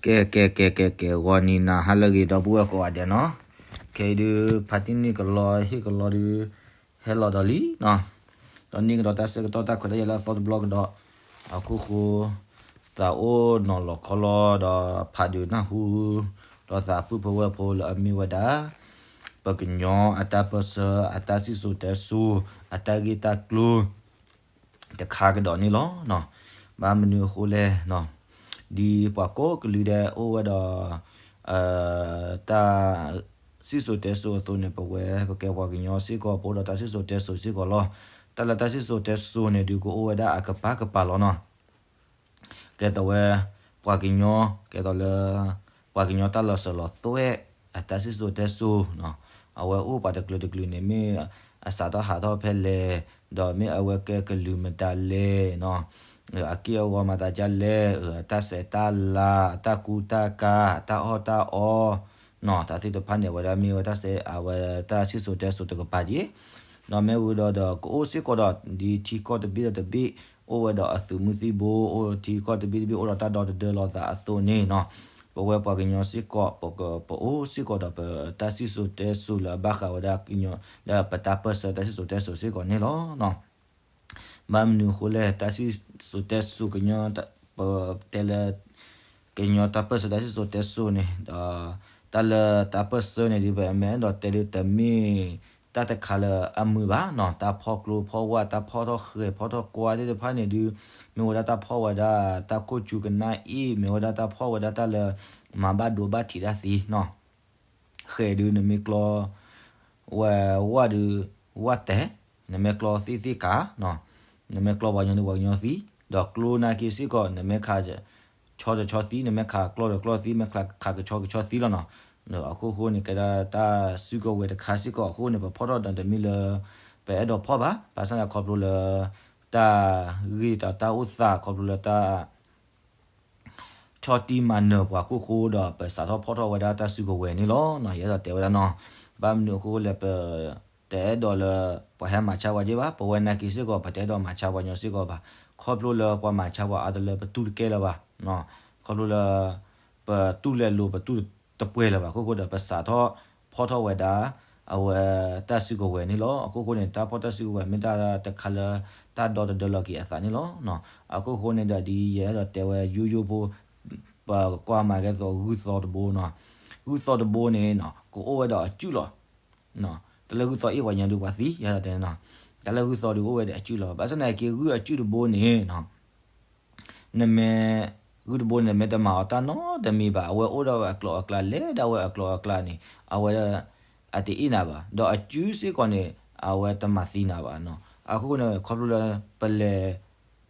ကဲ ကဲ ကဲ ကဲ ကဲ ဂီၤနံၤနၤဟါလၢအဂ့ၤ ဒီပုၢ်ဝဲၢ်ကိးဂၤဒဲးနီၤ. ခဲအံၤဒုး ဖါတံၢ်န့ၣ်ကလီဟ့ၣ်ကလီဒုး ဟဲလီၤဒီးလံနီၤ. ဒီးန့ၢ်ကဒီးတၢ်ဆၢကတီၢ်တၢ်ခွဲးတၢ်ယာ်လၢအသီတဘျီကဒီး အခိၣ်ဃိ သးအိၣ်နီၤလီၤခီလီၤဒီးဖးဒုးနၢ်ဟူ ဒီးသးပုၢ်ဖိဝဲၢ်ဖိလၢအမ့ၢ်ဝဲဒၣ် ပှၤကညီအတၢ်ပၢၢ်ဆၢ အတၢ်စံၣ်စိၤတဲစိၤ အတၢ်ဂ့ၢ်တၢ်ကျိၤ တခါကဒီးန့ၣ်လီၤ. ဘၣ်မနုၤအဃိလဲၣ်, ဒ်ပှၤကိးကလုာ်ဒဲးအိၣ်ဝဲဒီး တၢ်စံၣ်စိၤတဲစိၤအသိးန့ၣ် ပဝဲပကဲပှၤကညီစ့ၢ်ကီး ပအိၣ်ဒီးတၢ်စံၣ်စိၤတဲစိၤစ့ၢ်ကီးလီၤ. တၢ်လၢတၢ်စံၣ်စိၤတဲစိၤန့ၣ်ဒုးကအိၣ်ဝဲဒၣ်အကပၤကပၤလီၤနီၤ. ကဲသိးဝဲ ပှၤကညီ ကဲသိးလၢ ပှၤကညီတၢ်လီၤစၢၤလီၤသွဲၣ် အတၢ်စံၣ်စိၤတဲစိၤနီၤ, အဝဲအိၣ်ပှၤတကလုာ်တကလုာ်န့ၣ် မ့ၢ်အစးထီၣ်ဟးထီၣ်ဖဲလဲၣ်, ဒီးမ့ၢ်အဝဲကဲကလုာ်မတၤလဲၣ်နီၤ, အက့ၢ်အဂီၤမၤသးဒ်လဲၣ်, အတၢ်ဆဲးတၢ်လၤ အတၢ်ကူတၢ်ကၤ အတၢ်အီၣ်တၢ်အီ နီၤ, တၢ်သ့ၣ်တဖၣ်န့ၣ် အဝဲဒၣ်မ့ၢ်ဝဲတၢ်ဆဲး အဝဲတၢ်စံၣ်စိၤတဲစိၤတကပၤက့ၤ, ဒီးမ့ၢ်ဝံၤဒီးဒီးကအိၣ်စ့ၢ်ကီးဒီး ဒ်ထံကီၢ်တဘ့ၣ်ဒီးတဘ့ၣ် အိၣ်ဝဲဒီးအသုးမုၢ်သံၣ်ဘိ အိၣ်ထံကီၢ်တဘ့ၣ်တဘ့ၣ်အိၣ်ဒီးတၢ်ဒီတဒၢလိာ်သးအသိးန့ၣ်နီၤ, ပဝဲပှၤကညီစ့ၢ်ကီး ပက ပအိၣ်စ့ၢ်ကီးဒီးပတၢ်စံၣ်စိၤတဲစိၤလၢအဘၣ်ဃးဝဲဒၣ် လၢပတၢ်ပၢၢ်ဆၢတၢ်စံၣ်စိၤတဲစိၤစ့ၢ်ကီးန့ၣ်လီၤ. ဘၣ်မနုၤအဃိလဲၣ် တၢ်စံၣ်စိၤတဲစိၤကညီ ပတဲလၢ ကညီတၢ်ပၢၢ်ဆၢတၢ်စံၣ်စိၤတဲစိၤန့ၣ်ဒီး တၢ်လၢတၢ်ပၢၢ်ဆၢန့ၣ်ဒ်ပမ့ၢ်အဲၣ်ဒိးတဲဒုးတမ့ၢ် တၢ်တခါလၢအမုာ်ဘၣ်နီၤ, တၢ်ဖီၣ်ကျိဖီၣ်ဝၣ် တၢ်ဖီၣ်ထီၣ်ဃဲၤဖီၣ်ထီၣ်ကွါသ့ၣ်တဖၣ်န့ၣ်ဒုး မ့ၢ်ဝဲဒၣ်တၢ်ဖီၣ်ဝဲဒၣ် တၢ်ခိၣ်ကၠူကနၣ်အ့ၣ် မ့ၢ်ဝဲဒၣ်တၢ်ဖီၣ်ဝဲဒၣ်တၢ်လၢ မၤဘၣ်ဒိဘၣ်ထံးတၢ်သ့နီၤ. ဃဲၤဒုးနမ့ၢ်ကျီ ဝဲဝၣ်ဒုး ဝၣ်တဲာ်, နမ့ၢ်ကျီသ့ၣ်သ့ၣ်ကး, နမ့ၢ်ကျီပှၤကညီဒုးပှၤကညီသံ, ဒီးကျိနာ်က့စ့ၢ်ကီး နမ့ၢ်ခး ဆီတဆီသံ နမ့ၢ်ခးကျီဒီးကျီသံ မ့ၢ်ခးကဆီကဆီသံလီၤနီၤ. အခိၣ်ဃိန့ၣ် ကဲဒၣ်တၢ်စုကဝဲၤတခါစ့ၢ်ကီးအဃိန့ၣ် ပဖီၣ်ထီၣ်ဒီးတမ့ၢ်လၢ ပအဲၣ်ဒိးဖီၣ်ဘၣ်, ဘၣ်ဆၣ်န့ၣ်ခီဖျိလၢ တၢ်ဂ့ၢ်တၢ်အိၣ်သး ခီဖျိလၢတၢ် ဆီၣ်တံၢ်မၤနၢၤပှၤခိၣ်ဃိဒီး ပစးထီၣ်ဖီၣ်ထီၣ်ဝဲဒၣ်တၢ်စုကဝဲၤန့ၣ်လီၤ. ယအဲၣ်ဒိးတဲဝဲဒၣ်နီၤ, ဘၣ်မနုၤအဃိလဲၣ် ပတအဲၣ်ဒိးလၢ ပှၤဟဲမၤဆါပှၤက့ဘၣ်, ပဝဲနာ်က့စ့ၢ်ကီး ပတအဲၣ်ဒိးမၤဆါပှၤညီစ့ၢ်ကီးဘၣ်. ခီဖျိလၢပှၤမၤဆါပှၤအါတလၢပတူၢ်တကဲလၢၤဘၣ်, ခီဖျိလၢ ပတူၢ်လဲၤလိၤ ပတူၢ်တပှဲၤလၢၤဘၣ်အခိၣ်ဃိဒီး ပစးထီၣ်ဖီၣ်ထီၣ်ဝဲဒၣ် အဝဲတၢ်စုကဝဲၤန့ၣ်လီၤ. အခိၣ်ဃိန့ၣ် တၢ်ဖီၣ်တၢ်စုကဝဲၤမ့ၢ်တၢ်တခါလၢ တၢ်ဒီတဒၢလီၤက့ၤအသးန့ၣ်လီၤ. အခိၣ်ဃိန့ၣ်ဒီး ဒ်ယအဲၣ်ဒိးတဲဝဲယိယိဖိ ပကွၢ်မၤကဲသိးဂုၢ်သီတဘိနီၤ, ဂုၢ်သီတဘိန့ၣ် ကအိၣ်ဝဲဒီးအစုၣ်လီၤ. တၢ်လၢဂုၢ်သီအ့ၣ်ပှၤညီဒုးပှၤသံ ယအဲၣ်ဒိးတဲနီၤ, တၢ်လၢဂုၢ်သီဒုးအိၣ်ဝဲဒီးအစုၣ်လီၤ. ဘၣ်ဆၣ်သနာ်က့ဂုၢ်အစုၣ်တဘိန့ၣ် နမ့ၢ် ဂုၢ်တဘိန့ၣ် နမ့ၢ်တမၤအီၤတၢ်နီတမံၤဘၣ်, အဝဲအိၣ်ဒီးဝဲအကျိၤအကျဲ လဲၤဒၣ်ဝဲအကျိၤအကျဲန့ၣ် အဝဲ အတအ့ၣ်နၤဘၣ်, ဒီးအစုၣ်စ့ၢ်ကီးန့ၣ် အဝဲတမၤသံနၤဘၣ်နီၤ. အဃိန့ၣ် ခီဖျိလၢ ပလဲၤ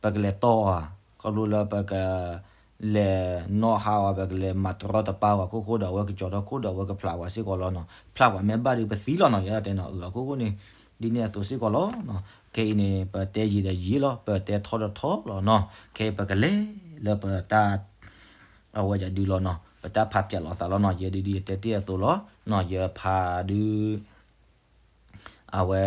ပကလဲၤတီၢ်အီၤ, ခီဖျိလၢပက လဲၤနီၣ်ဟးအီၤ ပကလဲၤမၤတရီတပါအီၤအခိၣ်ဃိဒီး အဝဲကကၠီၤထီၣ်ခိၣ်ဒီး အဝဲကဖျးဝဲစ့ၢ်ကီးလီၤနီၤ. ဖျးပှၤမ့ၢ်ဘၣ်ဒုးပသံလီၤနီၤ, ယအဲၣ်ဒိးတဲနီၤ. အခိၣ်ဃိန့ၣ် ဒ်န့ၣ်အသိးစ့ၢ်ကီးလီၤ. ခဲအံၤန့ၣ် ပတဲယံာ်ဒီးယံာ်လီၤ, ပတဲထီဒီးထီလီၤနီၤ. ခဲအံၤပကလဲၤလၢပတၢ် အဝဲဒၣ်ဒုးလီၤနီၤ, ပတၢ်ဖးပၠးလိာ်သးလီၤနီၤ. ယဲဒုးဒ်ယတဲတ့ၢ်အသိးလီၤနီၤ, ယဖးဒုး အဝဲ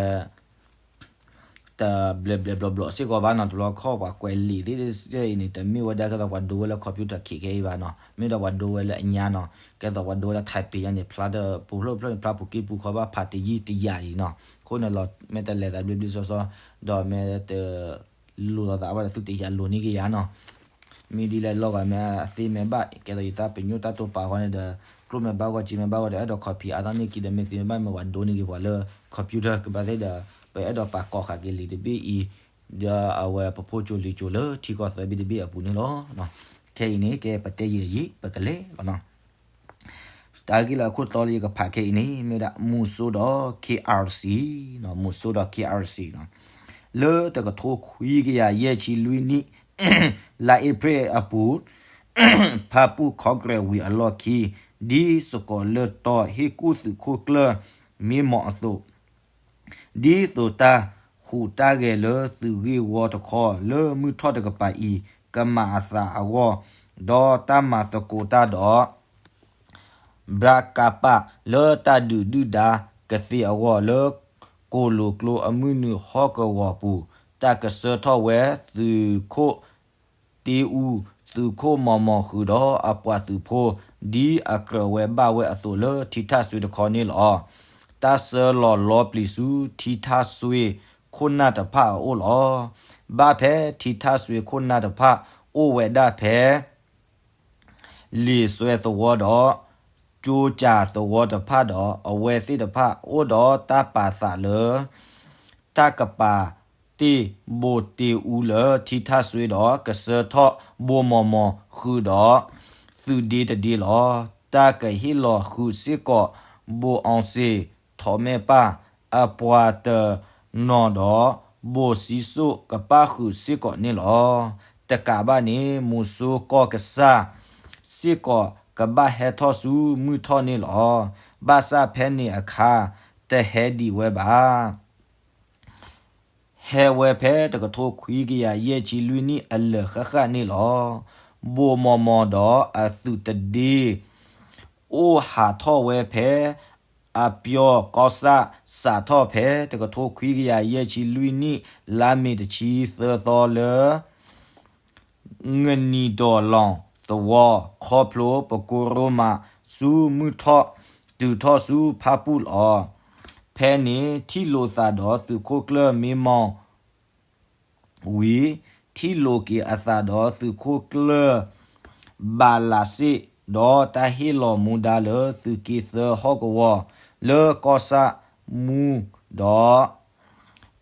တဘျဲးဘျဲးဘျီဘျီစ့ၢ်ကီးဘၣ်နီၤ. တဘျီခီၣ်ပှၤကွဲးလံာ်သ့ၣ်တစဲအံၤန့ၣ် တမ့ၢ်ဝဲဒၣ်ကဲသိးပှၤဒိဝဲလၢ computer ခဲခဲအံၤဘၣ်နီၤ, မ့ၢ်ဒီးပှၤဒိဝဲလၢအညါနီၤ. ကဲသိးပှၤဒိဝဲလၢ typing ညါန့ၣ် ဖျါတပူၤဖျၢၣ်ဖျၢၣ်န့ၣ် ဖျါပူၤက့ပူၤခီဘၣ်ဖးတယံာ်တယၤအံၤနီၤ. အဃိန့ၣ်လီၤ မ့ၢ်တလဲၤသးဘျ့ဘျ့ဆှီဆှီ ဒီးမ့ၢ်တ လိာ်လီၤသးအဝဲဒီး သုတယၤလိာ်န့ၢ်က့ၤယၤနီၤ. မ့ၢ်ဒ်လဲၣ်လီၤဂာ်မ့ၢ်အသ့မ့ၢ်ဘၣ် ကဲသိးယတၢ်ပညိၣ်တၢ်တိာ်ပာ်ဃီန့ၣ်ဒီး ကျိမ့ၢ်ဘၣ်ဂီၢ် စ့မ့ၢ်ဘၣ်ဂီၢ်ဒီး အဲၣ်ဒိး copy အါထီၣ်န့ၢ်က့ၤဒီး မ့ၢ်သ့မ့ၢ်ဘၣ်မ့ၢ်ပှၤဒိန့ၢ်က့ၤပှၤလၢ computer ကဘၣ်သ့ၣ်ဒီး ပအဲၣ်ဒိးပာ်ကိးဃာ်က့ၤလံာ်တဘ့ၣ်အံၤ ဒီးအဝဲပဖိကၠိလံာ်ကၠိလၢထံကီၢ်သၢဘ့ၣ်တဘ့ၣ်အပူၤန့ၣ်လီၤ. ခဲအံၤန့ၣ် ကဲပတဲယံာ်ယံာ် ပကလဲၤလီၤနီၤ. တၢ်ဂ့ၢ်လၢအခိၣ်တီလၢယကဖးခဲအံၤန့ၣ် မ့ၢ်ဝဲဒၣ် မူၤစိဒီး KRC နီၤ, မူၤစိဒီး KRC နီၤ, လၢတကထိခွံကယၤယဲၢ်ဆံလွံၢ်နံၣ် လါအ့ဖြ့ၣ်အပူၤ ဖၣ်ပူၣ်ခီကရဲးဝံၤအလီၢ်ခံ ဒ်စကီးလၢတီဟ့ၣ်ကူၣ်သုးခိၣ်ကျၢၢ်မ့ၢ်မီၤအသိး ဒ်သိးတၢ်ဟူးတၢ်ဂဲၤလၢသုးဂ့ၢ်ဝီတခီ လၢမုၢ်ထီၣ်တကပၤအံၤ ကမၤအသးအဂီၢ်, ဒီးတၢ်မၤသကိးတၢ်ဒီး ဘြးကးပး လၢတၢ်ဒုးဒုၣ်ဒါကသ့အဂီၢ် လၢကိၣ်လိာ်ကျိအမုၢ်နုာ်ဟီၣ်ကဝီၤပူၤ တၢ်ကဆှၢထီၣ်ဝဲသုးခိၣ်တ့အူ သုးခိၣ်မီၤမီၤဃုာ်ဒီးအပှၤသုးဖိ ဒ်အကြၢးဝဲဘၣ်ဝဲအသိးလၢထံထၣ်စွ့တခီန့ၣ်လီၤ. တၢ်ဆှၢလီၤလီပျံၤဆူထံထၣ်စွ့ခိၣ်နၢ်တဖၣ်အအိၣ်လီၤ. ဘၣ်ဖဲထံထၣ်စွ့ခိၣ်နၢ်တဖၣ်အိၣ်ဝဲဒၣ်ဖဲ လံာ်စွဲသဝီဒီး ကၠိကၠးသဝီတဖၣ်ဒီး အဝဲသ့ၣ်တဖၣ်အိၣ်ဒီးတၢ်ပာ်သးလၢ တၢ်ကပာ်တ့ၢ်ဘိၣ်တ့ၢ်အူလၢထံထၣ်စွ့ဒီး ကဆှၢထီၣ်ဘိၣ်မီၤမီၤဃုာ်ဒီး သုးဒ့တဒ့လီၤ. တၢ်ကဟ့ၣ်လီၤဃုာ်စ့ၢ်ကီး ဘိၣ်အီစ့ၣ် ထီးမဲၣ်ပၢ် အပှၤတနီၤဒီး ဘိၣ်စံစိၣ်ကပၣ်ဃုာ်စ့ၢ်ကီးန့ၣ်လီၤ. တကးဘၣ်န့ၣ် မူၤစိကီၢ်ကစၢ် စ့ၢ်ကီးကဘၣ်ဟဲထီၣ်ဆူမုၢ်ထီၣ်န့ၣ်လီၤ. ဘၣ်ဆၣ်ဖဲန့ၣ်အခါ တဟဲဒံးဝဲဘၣ်. ဟဲဝဲဖဲတကထိခွံကယၤယဲၢ်ဆံလွံၢ်နံၣ်အလၢာ်ဃၣ်ဃၣ်န့ၣ်လီၤ. ဘိၣ်မီၤမီၤဒီးအသုးတဒ့ အိၣ်ဟးထီၣ်ဝဲဖဲ အပျီကီၢ်ဆၣ် စးထီၣ်ဖဲတကထိခွံကယၤယဲၢ်ဆံလွံၢ်နံၣ် လါမ့ၤတဆံသၢသီလၢ ငနံၤဒီးလီၤသဝီ ခီဖျိပကိးရိမး ဆူမုၢ်ထီၣ် တုၤထီၣ်ဆူဖၣ်ပူၣ်လီၤ. ဖဲန့ၣ်ထံၣ်လိာ်သးဒီးသုးခိၣ်ကျၢၢ်မ့မီၢ် ဝံၤ ထံၣ်လိာ်က့ၤအသးဒီးသုးခိၣ်ကျၢၢ် ဘးလးစ့ၣ် ဒီးတၢ်ဟ့ၣ်လီၤမူဒါလၢသုးက့သၢဟီၣ်ကဝီၤ လၢကီၢ်ဆၣ်မူဒီး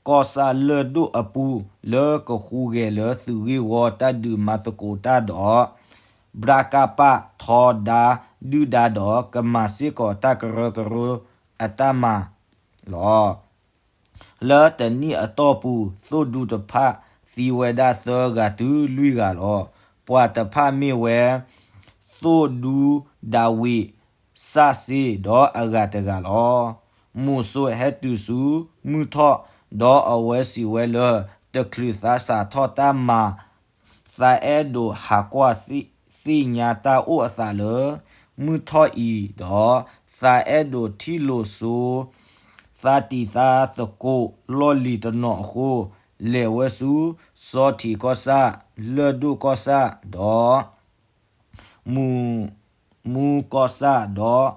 ကီၢ်ဆၣ်လၢၢ်ဒိၣ်အပူၤ လၢကဟူးဂဲၤလၢသုးဂ့ၢ်ဝီတၢ်ဒုးမၤသကိးတၢ်ဒီး ဘြၣ်ကၣ်ပၣ်ထီဒါဒုၣ်ဒါဒီး ကမၤစ့ၢ်ကီးတၢ်ကရၢကရိအတၢ်မၤလီၤ. လၢတနံၣ်အတီၢ်ပူၤ သိၣ်ဒူတဖၣ်သံဝဲဒၣ်သၢဂၤတုၤလွံၢ်ဂၤလီၤ. ပှၤတဖၣ်မ့ၢ်ဝဲ သိၣ်ဒူ ဒၤဝံး စၣ်စ့ ဒီးအဂၤတဂၤလီၤ. မူၤစိဟဲတုၤဆူမုၢ်ထီၣ် ဒီးအဝဲစံးဝဲလၢ တချုးသးစးထီၣ်တၢ်မၤ သးအဲၣ်ဒိးဟးကွၢ်သ့ၣ်ညါတၢ်အိၣ်အသးလၢ မုၢ်ထီၣ်အံၤဒီး သးအဲၣ်ဒိးထံၣ်လိာ်ဆိ သးတံၤသးသကိးလီၢ်လံၤတနီၤအဃိ လဲၤဝဲဆူ စီၤထံးကီၢ်ဆၣ် လၢၢ်ဒိၣ်ကီၢ်ဆၣ်ဒီး မူၤ မူၤကီၢ်ဆၣ်ဒီး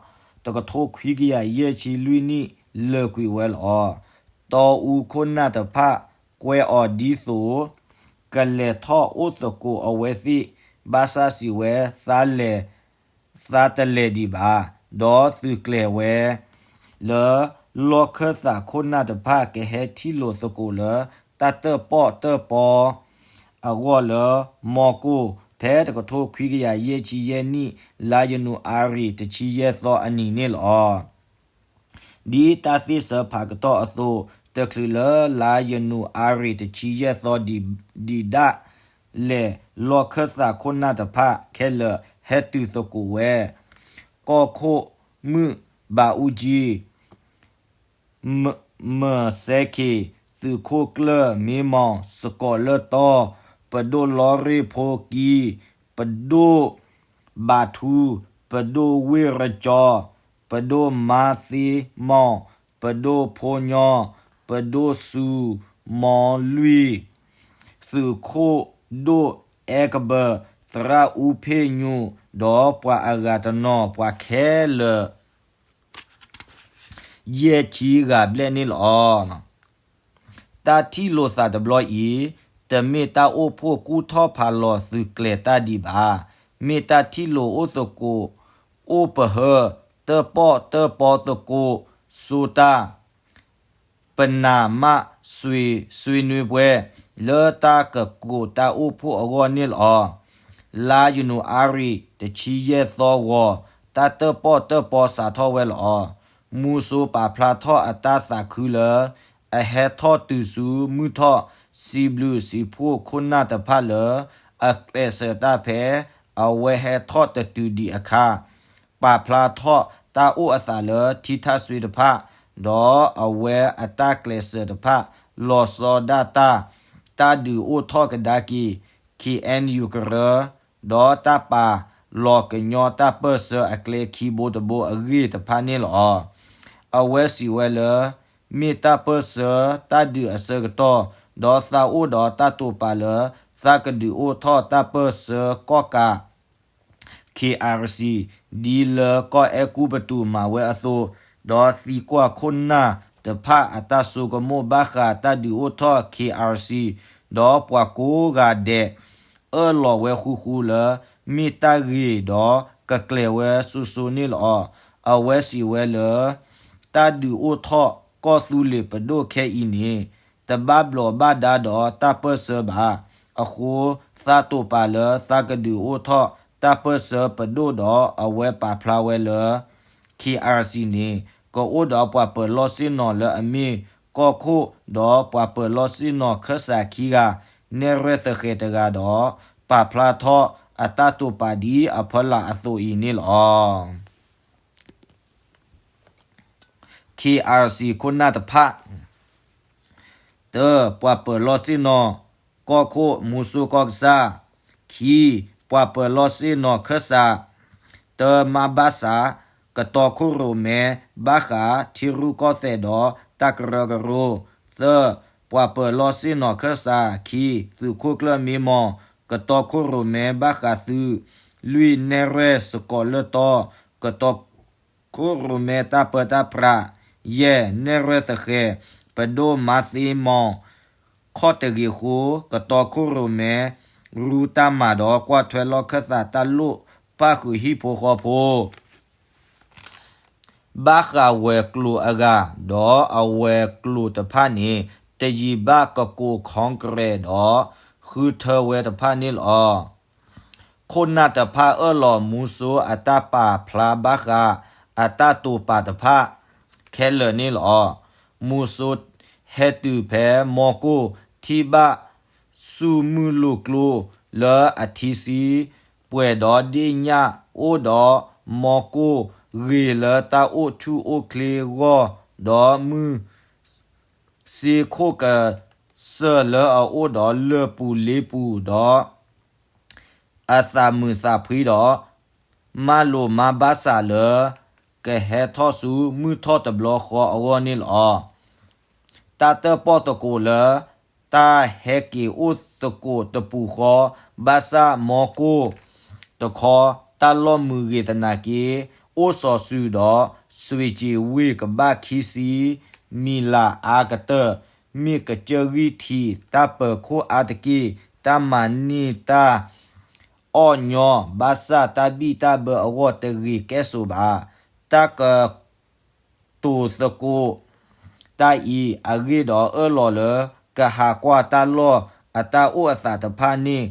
တကထိခွံကယၤယဲၢ်ဆံလွံၢ်နံၣ်လၢာ်ကွံာ်ဝဲလီၤ. တီအူခိၣ်နၢ်တဖၣ် ကွဲးအီၤဒ်သိး ကလဲၤထီၣ်အိၣ်သကိးအဝဲသ့ၣ် ဘၣ်ဆၣ်စံးဝဲ သးလဲၤ သးတလဲၤဒံးဘၣ်. ဒီးသုးကျဲၤဝဲ လၢလီၢ်ခၢၣ်သးခိၣ်နၢ်တဖၣ် ကဟဲထံၣ်လိာ်သကိးလၢ တၢ်တၢၣ်ပီၣ်တၢၣ်ပီအဂီၢ်လၢ မီကိၢ် ဖဲတကထိခွံကယၤယဲၢ်ဆံယဲၢ်နံၣ် လါယနူၤအါရံၤ တဆံယဲၢ်သီအနံၤန့ၣ်လီၤ. ဒ်တၢ်သ့ၣ်စၢဖးကတီၢ်အသိး, တချုးလၢလါယနူၤအါရံၤ တဆံယဲၢ်သီဒံးဒၣ်လဲာ် လီၢ်ခၢၣ်သးခိၣ်နၢ်တဖၣ်ခဲလၢာ် ဟဲတုၤသကိးဝဲ ကီၢ်ခိၣ်မုၣ်ဘးအူကၠံ မၢ်စဲခ့ၣ်, သုးခိၣ်ကျၢၢ်မ့မီၢ်, စကီးလၢၢ်တီ, ပဒိၣ်လီရ့ၣ်ဖိကံ, ပဒိၣ်ဘးထူ, ပဒိၣ်ဝ့ၢ်ရကၠီ, ပဒိၣ်မါသ့မီၢ်, ပဒိၣ်ဖိညီ, ပဒိၣ်စူၤမီလွံၢ်, သုးခိၣ်ဒိၣ်အဲကဘၢၣ်, သရၣ်အူဖ့ၣ်ညူး, ဒီးပှၤအဂၤတနီၤ ပှၤခဲလၢာ် ယဲၢ်ဆံဂၤဘျဲၣ်န့ၣ်လီၤ. တၢ်ထံၣ်လိာ်သးတဘျီအံၤ တမ့ၢ်တၢ်အိၣ်ဖှိၣ်ကူၣ်ထီၣ်ဖးလီၤသုးကျဲၤတၢ်ဒံးဘၣ်. မ့ၢ်တၢ်ထံၣ်လိာ်အိၣ်သကိး အိၣ်ပဟၢ တၢၣ်ပီၣ်တၢၣ်ပီသကိး စိတၢ် ပနးမးဆွ့နွ့ပှဲၤ လၢတၢ်ကကိးတၢ်အိၣ်ဖှိၣ်အဂီၢ်န့ၣ်လီၤ. လါယနူၤအါရံၤ တဆံယဲၢ်သီဂီၤ တၢ်တၢၣ်ပီၣ်တၢၣ်ပီစးထီၣ်ဝဲလီၤ. မူၤစိပာ်ဖျါထီၣ်အတၢ်သးခုလၢ အဟဲထီၣ်တုၤဆူမုၢ်ထီၣ် စံးဘျုးစံးဖှိၣ်ခိၣ်နၢ်တဖၣ်လၢ အကျဲးစၢးတၢ်ဖဲ အဝဲဟဲထီၣ်တတုၤဒံးအခါ ပာ်ဖျါထီၣ်တၢ်အိၣ်အသးလၢထံထၣ်စွ့တဖၣ် ဒီးအဝဲအတၢ်ကျဲးစၢးတဖၣ် လီၤဆီဒၣ်တၢ် တၢ်ဒုးအိၣ်ထီၣ်ကဒါက့ၤ ခ့ၣ်အဲၣ်ယူၣ်ကရၢ ဒီးတၢ်ပာ်လီၤကညီတၢ်ပၢၢ်ဆၢအကျဲ ခံဘိတဘိအဂ့ၢ်တဖၣ်န့ၣ်လီၤ. အဝဲစံးဝဲလၢ မ့ၢ်တၢ်ပၢၢ်ဆၢတၢ်ဒုးအဆၢကတီၢ် ဒီးသးအိၣ်ဒီးတၢ်တိာ်ပာ်လၢ သးကဒုးအိၣ်ထီၣ်တၢ်ပၢၢ်ဆၢကီၣ်ကး ခ့ၣ်အၣ်စံၣ် ဒ်လၢကီၢ်အဲၤကူပတူးမၤဝဲအသိး, ဒီးသံကွၢ်ခိၣ်နၢ်တဖၣ်အတၢ်ဆိကမိၣ်ဘၣ်ဃးတၢ်ဒုးအိၣ်ထီၣ် ခ့ၣ်အၣ်စံၣ်, ဒီးပှၤကိးဂၤဒဲး အၢၣ်လီၤဝဲဃူဃူလၢ မ့ၢ်တၢ်ဂ့ၤဒီးကကျဲၤဝဲစိၤစိၤန့ၣ်လီၤ. အဝဲစံးဝဲလၢ တၢ်ဒုးအိၣ်ထီၣ်ကီၢ်သူလ့ၤပဒိၣ်ခဲအံၤန့ၣ် တဘၣ်ဘျီးဘၣ်ဒါဒီးတၢ်ပၢၢ်ဆၢဘၣ်. အဃိ သးတိာ်ပာ်လၢသးကဒုးအိၣ်ထီၣ်တၢ်ပၢၢ်ဆၢပဒိၣ်ဒီးအဝဲပာ်ဖျါဝဲလၢ ခ့ၣ်အၣ်စံၣ်န့ၣ် ကအိၣ်ဒီးပှၤပၢၤလီၢ်ဆ့ၣ်နီၤလၢအမ့ၢ်ကီၢ်ခိၣ် ဒီးပှၤပၢၤလီၢ်ဆ့ၣ်နီၤခၢၣ်စးခံဂၤ နဲၣ်ရွဲၣ်သဃဲၤတဂၤဒီး ပာ်ဖျါထီၣ်အတၢ်တိာ်ပာ်ဒ်အဖီလာ်အသိးအံၤန့ၣ်လီၤ. ခ့ၣ်အၣ်စံၣ်ခိၣ်နၢ်တဖၣ် တၢ ပှၤပၢၤလီၢ်ဆ့ၣ်နီၤ ကီၢ်ခိၣ်မူစိကီၢ်ကစၢ်, ခံ ပှၤပၢၤလီၢ်ဆ့ၣ်နီၤခၢၣ်စး တၢ မါဘၣ်စး ကတီခိၣ်ရိၣ်မဲ ဘၣ်ဃးထံရူၢ်ကီၢ်သဲးဒီးတၢ်ကရၢကရိ, သၢ ပှၤပၢၤလီၢ်ဆ့ၣ်နီၤခၢၣ်စး ခံ သုးခိၣ်ကျၢၢ်မ့မီၢ် ကတီခိၣ်ရိၣ်မဲ ဘၣ်ဃးသုးလွံၢ် နဲၣ်ရွဲၣ်စကိးလၢၢ်တီ ကတီခိၣ်ရိၣ်မဲ တၢ်ပၢတၢ်ပြး, ယဲၢ် နဲၣ်ရွဲၣ်သဃဲၤ ပဒိၣ်မါသ့မီၢ် ခီၣ်တဂ့ၤဃိ ကတီခိၣ်ရိၣ်မဲ ရူတၢ်မၤဒီးကွၢ်ထွဲလီၢ်ခၢၣ်သးတၢ်လိၣ် ပၣ်ဃုာ်ဟံၣ်ဖိဃီဖိ ဘၣ်ဃးဝဲၤကျိၤအဂၤ, ဒီးအဝဲၤကျိၤတဖၣ်န့ၣ် တယံာ်ဘၣ်ကကိး Congress ဒီး ဃုထၢဝဲတဖၣ်န့ၣ်လီၤ. ခိၣ်နၢ်တဖၣ်အၢၣ်လီၤမူစိအတၢ်ပာ်ဖျါဘၣ်ဃး အတၢ်တိာ်ပာ်တဖၣ် ခဲလၢာ်န့ၣ်လီၤ. မူစိဟဲတုၤဖဲမီကိၢ် ထံၣ်ဘၣ် ဆူၣ်မုၢ်လိာ်ကျိ လၢအထံဆံ ပှဲၤဒီးဒ့ၣ်ညၣ်အိၣ်ဒီး မီကိၢ်ဂ့ၤလၢတၢ်အိၣ်ဆူၣ်အိၣ်ချ့အဂီၢ်, ဒီးမုၢ်စ့ခိၣ်ကစၢၢ်လၢအအိၣ်ဒီးလၢၢ်ပူၤလ့ပူၤဒီး အသးမုာ်သးဖှံဒီး မၤလိာ်မၤဘၣ်စးလၢ ကဟဲထီၣ်ဆူမုၢ်ထီၣ်တဘျီဃီအဂီၢ်န့ၣ်လီၤ. တၢ်တၢၣ်ပီၣ်သကိးလၢ တၢ်ဟဲက့ၤအိၣ်သကိးတပူၤဃီ, ဘၣ်ဆၣ်မီကိၢ်တခီ တၢ်လီၢ်မုာ်ဂ့ၤသနာ်က့ အိၣ်စီၤစုၤဒီး စွ့ၣ်ကၠံၣ်ဝ့ၢ်ကဘၣ်ခံဆံ မံၤလၢ်အါကတၢၢ်, မ့ၢ်ကစၢၢ်ဂံၢ်ထံး တၢ်ပၢၤခိၣ်အါတက့ၢ်, တၢ်မၤန့ၢ်တၢ် အီၣ်ညီ, ဘၣ်ဆၣ်တၢ်ဘံၣ်တၢ်ဘၢအဂီၢ်တဂ့ၤကဲစိၤဘၣ်. တၢ်ကတိၤသကိးတၢ်အံၤအဂ့ၢ်ဒီး အၢၣ်လီၤလၢ ကဟးကွၢ်တၢ်လီၢ်အတၢ်အိၣ်အသးတဖၣ်န့ၣ်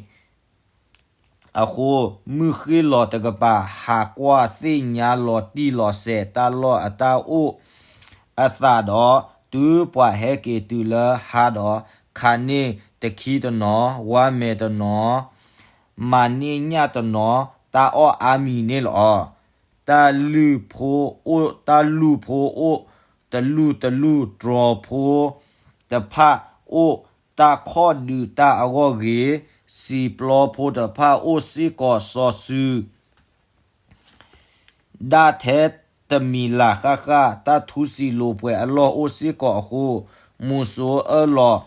အဃိ မုၢ်ဃ့ၢ်လီၤတကပၤ ဟးကွၢ်သ့ၣ်ညါလီၤတံၢ်လီၤဆဲးတၢ်လီၢ်အတၢ်အိၣ်အသးဒီး တုၤပှၤဟဲက့ၤတုၤလၢဟါဒီး ခးန့ၢ်တခံတနီၤ, ဝါမဲာ်တနီၤ, မၤန့ၢ်ညၣ်တနီၤ, တၢ်အီၣ်အါမံၤန့ၣ်လီၤ. တၢ်လုၢ်ဖိအိၣ်, တၢ်လုၢ်ဖိအိၣ်တလူၢ်တလူၢ်, တြီၤဖိတဖၣ်အိၣ်, တၢ်ခီၣ်ဒုးတၢ်အဂီၢ်ဂ့ၤ, စံာ်ပျီဖိတဖၣ်အိၣ်စ့ၢ်ကီးစီၤစုၤ ဒၣ်ထဲတမံၤလၢ်ဃၣ်ဃၣ်, တၢ်ထူစံာ်လိာ်ပှဲၤအလီၢ်အိၣ်စ့ၢ်ကီးအဃိ, မူစိအၢၣ်လီၤ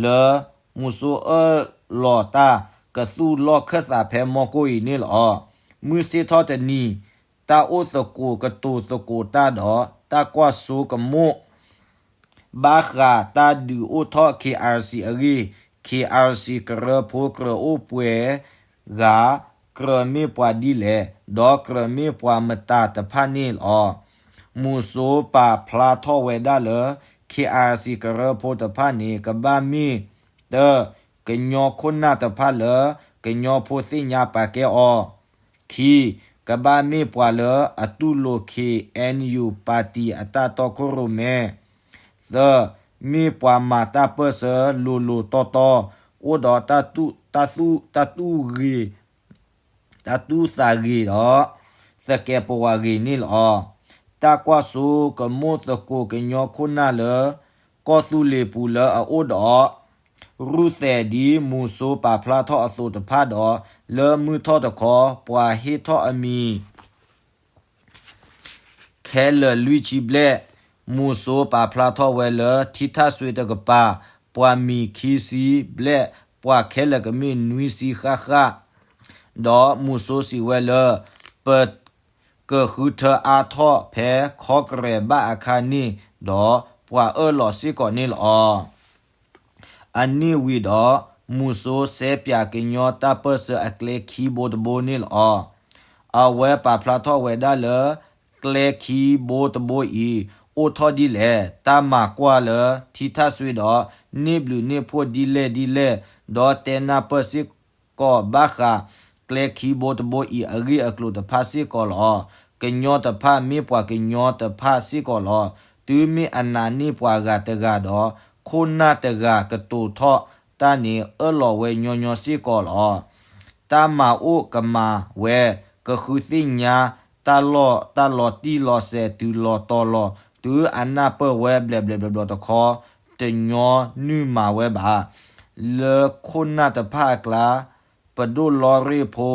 လၢ မူစိအၢၣ်လီၤတၢ်ကသူၣ်လီၢ်ခၢၣ်သးဖဲမီကိၢ်အံၤန့ၣ်လီၤ. မုၢ်ဆ့ၣ်ထီၣ်တနံၤ, တၢ်အိၣ်သကိးကတိၤသကိးတၢ်ဒီး တၢ်ကွၢ်စိကမိၣ် ဘၣ်ဃးတၢ်ဒုးအိၣ်ထီၣ် ခ့ၣ်အၣ်စံၣ် အဂ့ၢ်, ခ့ၣ်အၣ်စံၣ် ကရၢဖိကြၢးအိၣ်ပှဲၤဂၤ, ကြၢးမ့ၢ်ပှၤဒ်လဲၣ်, ဒီးကြၢးမ့ၢ်ပှၤမတၤတဖၣ်န့ၣ်လီၤ. မူစိပာ်ဖျါထီၣ်ဝဲဒၣ်လၢ ခ့ၣ်အၣ်စံၣ် ကရၢဖိတဖၣ်န့ၣ် ကဘၣ်မ့ၢ် တၢ ကညီခိၣ်နၢ်တဖၣ်လၢ ကညီဖိသ့ၣ်ညါပာ်ကဲအီၤ, ခံ ကဘၣ်မ့ၢ်ပှၤလၢအတူၢ်လိာ် ခ့ၣ်အဲၣ်ယူၣ် ပၣ်တံၣ်အတၢ်တီခိၣ်ရိၣ်မဲ, သၢ မ့ၢ်ပှၤမၤတၢ်ပၢၢ်ဆၢလိၤလိၤတီတီ, အိၣ်ဒီးတၢ်သူၣ်, တၢ်သူၣ်ဂ့ၤ တၢ်သူၣ်သးဂ့ၤဒီး သကဲးပဝးဂ့ၤန့ၣ်လီၤ. တၢ်ကွၢ်စိကမိၣ်သကိးကညီခိၣ်နၢ်လၢ ကီၢ်သူလ့ၤပူၤလၢအအိၣ်ဒီး ရူၢ်သဲးဒ်မူစိပာ်ဖျါထီၣ်အသိးတဖၣ်ဒီး လၢမုၢ်ထီၣ်တခီ ပှၤဟ့ၣ်ထီၣ်အမံၤ ခဲလၢာ်လွံၢ်ဆံဘျဲၣ်, မူစိပာ်ဖျါထီၣ်ဝဲလၢ ထံထၣ်စွ့တကပၤ ပှၤမံၤခံဆံဘျဲၣ် ပှၤခဲလၢာ်ကမ့ၢ်နွံဆံဃၣ်ဃၣ်, ဒီးမူၤစိစံးဝဲလၢ ပကဃုထၢအါထီၣ်ဖဲခီကရဲးဘၣ်အခါန့ၣ်, ဒီးပှၤအၢၣ်လီၤစ့ၢ်ကီးန့ၣ်လီၤ. အနံၣ်ဝံၤဒီး မူၤစိစဲးပၠးကညီတၢ်ပၢၢ်ဆၢအကျဲခံဘိတဘိန့ၣ်လီၤ. အဝဲပာ်ဖျါထီၣ်ဝဲဒၣ်လၢ ကျဲခံဘိတဘိအံၤ အိၣ်ထီၣ်ဒ်လဲၣ်, တၢ်မၤကွၢ်လၢထံထၣ်စွ့ဒီး န့ၢ်ဘျုးန့ၢ်ဖှိၣ်ဒ်လဲၣ်ဒ်လဲၣ်, ဒီးတဲနၢ်ပၢၢ်စ့ၢ်ကီးဘၣ်ဃး ကျဲခံဘိတဘိအံၤအဂ့ၢ်အကျိၤတဖၣ်စ့ၢ်ကီးလီၤ. ကညီတဖၣ်မ့ၢ်ပှၤကညီတဖၣ်စ့ၢ်ကီးလီၤ. တုၤမ့ၢ်အနာ်န့ၢ်ပှၤဂၤတဂၤဒီး ခိၣ်နၢ်တဂၤကတိၤထီၣ်တၢ်န့ၣ် အၢၣ်လီၤဝဲညီညီစ့ၢ်ကီးလီၤ. တၢ်မၤအိၣ်ကမၤဝဲ, ကဃုသ့ၣ်ညါတၢ်လီၢ်တၢ်လီၤတံၢ်လီၤဆဲးတုၤလီၤတီၤလီၤ, တုၤအနၢ်ပၢၢ်ဝဲဘျဲးဘျဲးဘျီဘျီတခီ, တညီနုၢ်မၤဝဲဘၣ်. လၢခိၣ်နၢ်တဖၣ်အကျါ ပဒိၣ်လီရ့ၣ်ဖိ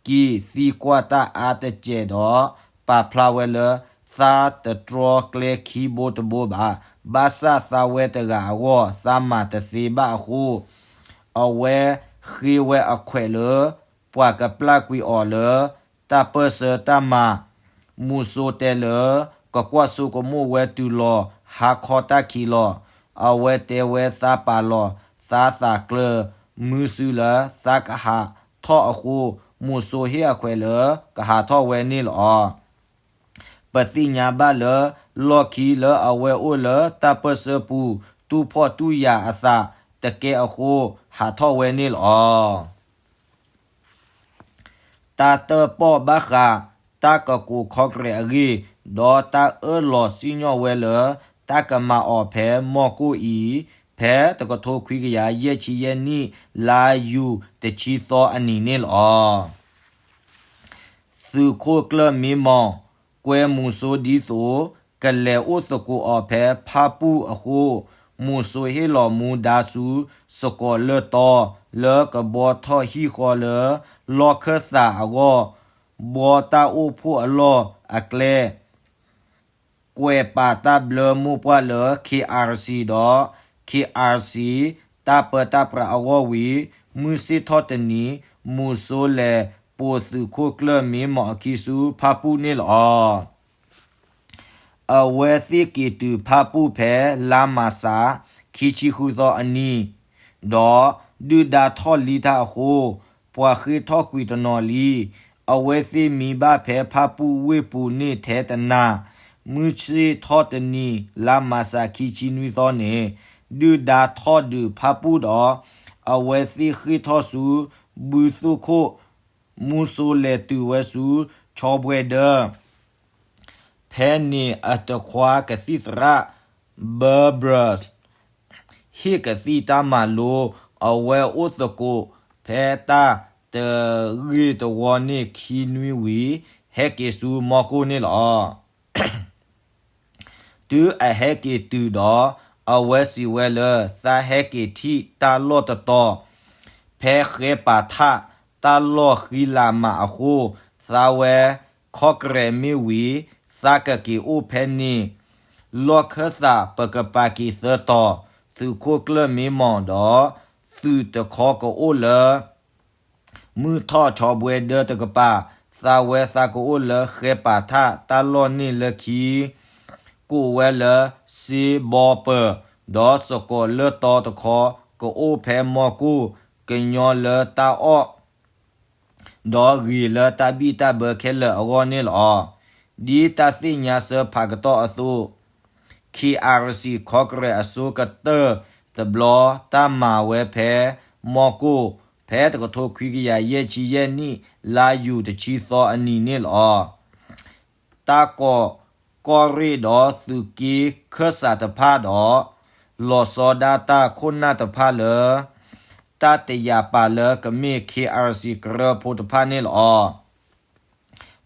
က့ၤသံကွၢ်တၢ်အါတစဲးဒီး ပာ်ဖျါဝဲလၢ သးတတြီကျဲခံဘိတဘိဘၣ်. ဘၣ်ဆၣ်သးဝဲတဂၤအဂီၢ် သးမၤတသ့ဘၣ်အဃိ, အဝဲဃ့ဝဲအခွဲးလၢ ပှၤကပျၢ်ကွံာ်အီၤလၢ တၢ်ပၢၢ်ဆၢတၢ်မၤ, မူၤစိတဲလၢ ကကွၢ်ဆိကမိၣ်ဝဲတုၤလီၤဟါခီတၢ်ခံးလီၤ. အဝဲတဲဝဲသးပာ်လီၤသးသးကျၢၤ, မုာ်စုလၢသးကဟးထီၣ်အဃိ, မူၤစိဟ့ၣ်အခွဲးလၢကဟးထီၣ်ဝဲန့ၣ်လီၤ. ပသ့ၣ်ညါဘၣ်လၢ လီၢ်ခံလၢအဝဲအိၣ်လၢတၢ်ပၢၢ်ဆၢပူၤ တူၢ်ဖှီၣ်တူၢ်ယာ်အသးတကဲအဃိ ဟးထီၣ်ဝဲန့ၣ်လီၤ. တၢ်တၢၣ်ပီၣ်ဘၣ်ဃး တၢ်ကကိးခီကရဲးအဂ့ၢ်, ဒီးတၢ်အၢၣ်လီၤစံၣ်ညီၣ်ဝဲလၢ တၢ်ကမၤအီၤဖဲမီၢ်ကိၣ်အံၤ, ဖဲတကထိခွံကယၤယဲၢ်ဆံယဲၢ်နံၣ် လါယူၤတဆံသီအနံၤန့ၣ်လီၤ. သုးခိၣ်ကျၢၢ်မ့မီၢ် ကွဲမူၤစိဒ်သိး ကလဲၤအိၣ်သကိးအီၤဖဲဖၣ်ပူၣ်အဃိ, မူၤစိဟ့ၣ်လီၤမူဒါဆူ စကိးလၢၢ်တီ လၢကဘှီထီၣ်ဟံၣ်ဃီလၢ လီၢ်ခၢၣ်သးအဂီၢ်, ဘှီတၢ်အိၣ်ဖှိၣ်အလီၢ်အကျဲ ကွဲးပာ်တၢ်ဘျၢမိၢ်ပှၢ်လၢ ခ့အၣ်အၣ်စံၣ် ဒီး ခ့အၣ်အၣ်စံၣ် တၢ်ပၢတၢ်ပြးအဂီၢ်ဝံၤ, မုၢ်ဆ့ၣ်ထီၣ်တနံၤ မူၤစိလဲၤပိာ်သုးခိၣ်ကျၢၢ်မ့မီၢ်အခံဆူဖၣ်ပူၣ်န့ၣ်လီၤ. အဝဲသ့ၣ်က့ၤတုၤဖၣ်ပူၣ်ဖဲလါမၢ်ၡး ခံဆံဃုသီအနံၤ, ဒီးဒုၣ်ဒါထီၣ်လံတၢ်အဃိ, ပှၤဃ့ၢ်ထီၣ်ကွံာ်တနီၤလံ. အဝဲသ့ၣ်မံဘၣ်ဖဲဖၣ်ပူၣ်ဝ့ၢ်ပူၤန့ၣ်ထဲတနၤ, မုၢ်ဆ့ၣ်ထီၣ်တနံၤ လါမၢ်ၡးခံဆံနွံသီန့ၣ်, ဒုၣ်ဒါထီၣ်ဒုးဖၣ်ပူၣ်ဒီး အဝဲသ့ၣ်ဃ့ၢ်ထီၣ်ဆူ ဘုသိၣ်ခိၣ်, မူၤစိလဲၤတုၤဝဲဆူ ဆီဘှဲဒၢ ဖဲန့ၣ်အတခွါကသံၣ်သရၣ် ဘၢဘြၢၣ် ဟ့ၣ်ကသံၣ်တၢ်မၤလိ, အဝဲအိၣ်သကိးဖဲတၢ်တဂ့ၢ်တဝီန့ၣ် ခံနွံဝံၤ ဟဲက့ၤဆူမီၢ်ကိၣ်န့ၣ်လီၤ. တုၤအဟဲက့ၤတုၤဒီး အဝဲစံးဝဲလၢ သးဟဲက့ၤထံၣ်တၢ်လီၢ်တတီၤ ဖဲဃဲပာ်ထၣ် တၢ်လီၢ်ဃံလၤမးအဃိ, သးဝဲခီကရဲးမ့ၢ်ဝံၤ သးကက့ၤအိၣ်ဖဲန့ၣ် လီၢ်ခၢၣ်သးပကပာ်က့ၤသၢတီၤ, သုးခိၣ်ကျၢၢ်မ့မီၢ်ဒီး သုးတခီကအိၣ်လၢ မုၢ်ထီၣ်ဆီဘှဲဒၢတကပၤ, သးဝဲသးကအိၣ်လၢဃဲပာ်ထၣ်တၢ်လီၢ်န့ၣ်လၢခံ ကိးဝဲလၢစ့ဘီပၢၢ်, ဒီးစကိးလၢၢ်တီတခီ ကအိၣ်ဖဲမီၢ်ကိၣ်, ကညီလၢတၢ်အီၣ် ဒီးဂ့ၤလၢတၢ်ဘံၣ်တၢ်ဘၢခဲလၢာ်အဂီၢ်န့ၣ်လီၤ. ဒ်တၢ်သ့ၣ်ညါစၢၤဖးကတီၢ်အသိး, ခ့အၣ်အၣ်စံၣ် ခီကရဲးအစိကတၢၢ်တဘျီ တၢ်မၤဝဲဖဲမီၢ်ကိၣ် ဖဲတကထိခွံကယၤယဲၢ်ဆံယဲၢ်နံၣ် လါယူၤတဆံသီအနံၤန့ၣ်လီၤ. တၢ်ကိးကီၢ်ရ့ၣ်ဒီးသုးက့ခၢၣ်စးတဖၣ်ဒီး လီၤဆီဒၣ်တၢ်ခိၣ်နၢ်တဖၣ်လၢ တၢ်တယာ်ပာ်လၢကမ့ၢ် ခ့အၣ်အၣ်စံၣ် ကရၢဖိတဖၣ်န့ၣ်လီၤ.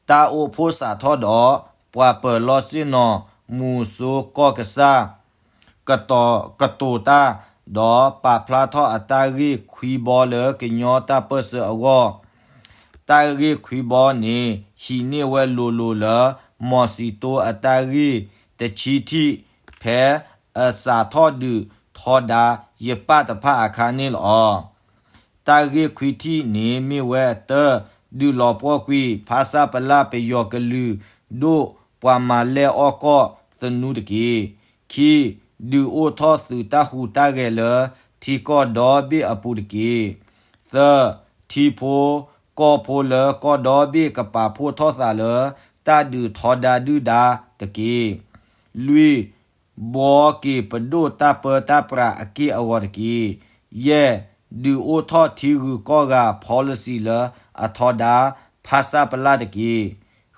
တၢ်အိၣ်ဖှိၣ်စးထီၣ်ဒီး ပှၤပၢၤလီၢ်ဆ့ၣ်နီၤ မူၤစိကီၢ်ကစၢ် ကတိၤတၢ် ဒီးပာ်ဖျါထီၣ်အတၢ်ဂ့ၢ်ခွံဘီလၢကညီတၢ်ပၢၢ်ဆၢအဂီၢ်, တၢ်ဂ့ၢ်ခွံဘီန့ၣ် ဟံးန့ၢ်ဝဲလိၤလိၤလၢ မီၤစံၤတိအတၢ်ဂ့ၢ်တဆံထံၣ် ဖဲအစးထီၣ်ဒုးထီဒါယပၣ်တဖၣ်အခါန့ၣ်လီၤ. တၢ်ဂ့ၢ်ခွံထံၣ်န့ၣ်မ့ၢ်ဝဲ, တၢ, ဒုးလီၤပှီၢ်ကွံာ် ဖါဆၣ်ပလၢ်ပယီၤကလုာ်ဒိၣ်ပှၤမၤလဲၢ်အီၣ်ကီၢ်သနူတက့ၢ်. ခံ, ဒုးအိၣ်ထီၣ်သုးတၢ်ဟူးတၢ်ဂဲၤလၢထံကီၢ်ဒီဘ့ၣ်အပူၤတက့ၢ်. သၢ, ထံဖိကီၢ်ဖိလၢကီၢ်ဒီဘ့ၣ် ကပာ်ဖှိၣ်ထီၣ်သးလၢတၢ်ဒုးထီဒါဒုၣ်ဒါတက့ၢ်. လွံၢ်, ဘှီက့ၤပဒိၣ်တၢ်ပၢတၢ်ပြးအက့ၢ်အဂီၤတက့ၢ်. ယဲၢ်, ဒုးအိၣ်ထီၣ်ထံဂုၤကီၢ်ဂၤ policy လၢအထီဒါ ဖါဆၣ်ပလၢ်တက့ၢ်.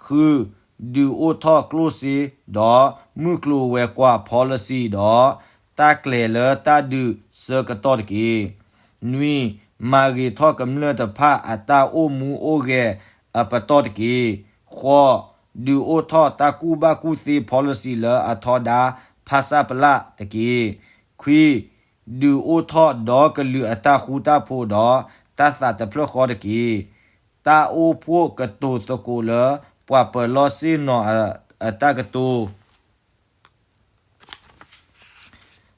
ဃု, ဒုးအိၣ်ထီၣ်ကျိၣ်စ့ဒီးမုၢ်ကျိၤဝဲၤကွာ် policy ဒီး တၢ်ကျဲၤလၢတၢ်ဒုးဆၢကတီၢ်တက့ၢ်. နွံ, မၤဂ့ၤထီၣ်ကမျၢၢ်တဖၣ်အတၢ်အိၣ်မူအိၣ်ဂဲၤအပတီၢ်တက့ၢ်. ဃိး, ဒုးအိၣ်ထီၣ်တၢ်ကူၣ်ဘၣ်ကူၣ်သ့ policy လၢအထီဒါ ဖါဆၣ်ပလၢ်တက့ၢ်. ခွံ, ဒုးအိၣ်ထီၣ်ဒီကလုာ်အတၢ်ဃူတၢ်ဖိးဒီးတၢ်သးတဖျၢၣ်ဃီတက့ၢ်. တၢ်အိၣ်ဖှိၣ်ကတိၤသကိးလၢပှၤပၢၤလီၢ်ဆ့ၣ်နီၤအတၢ်ကတိၤ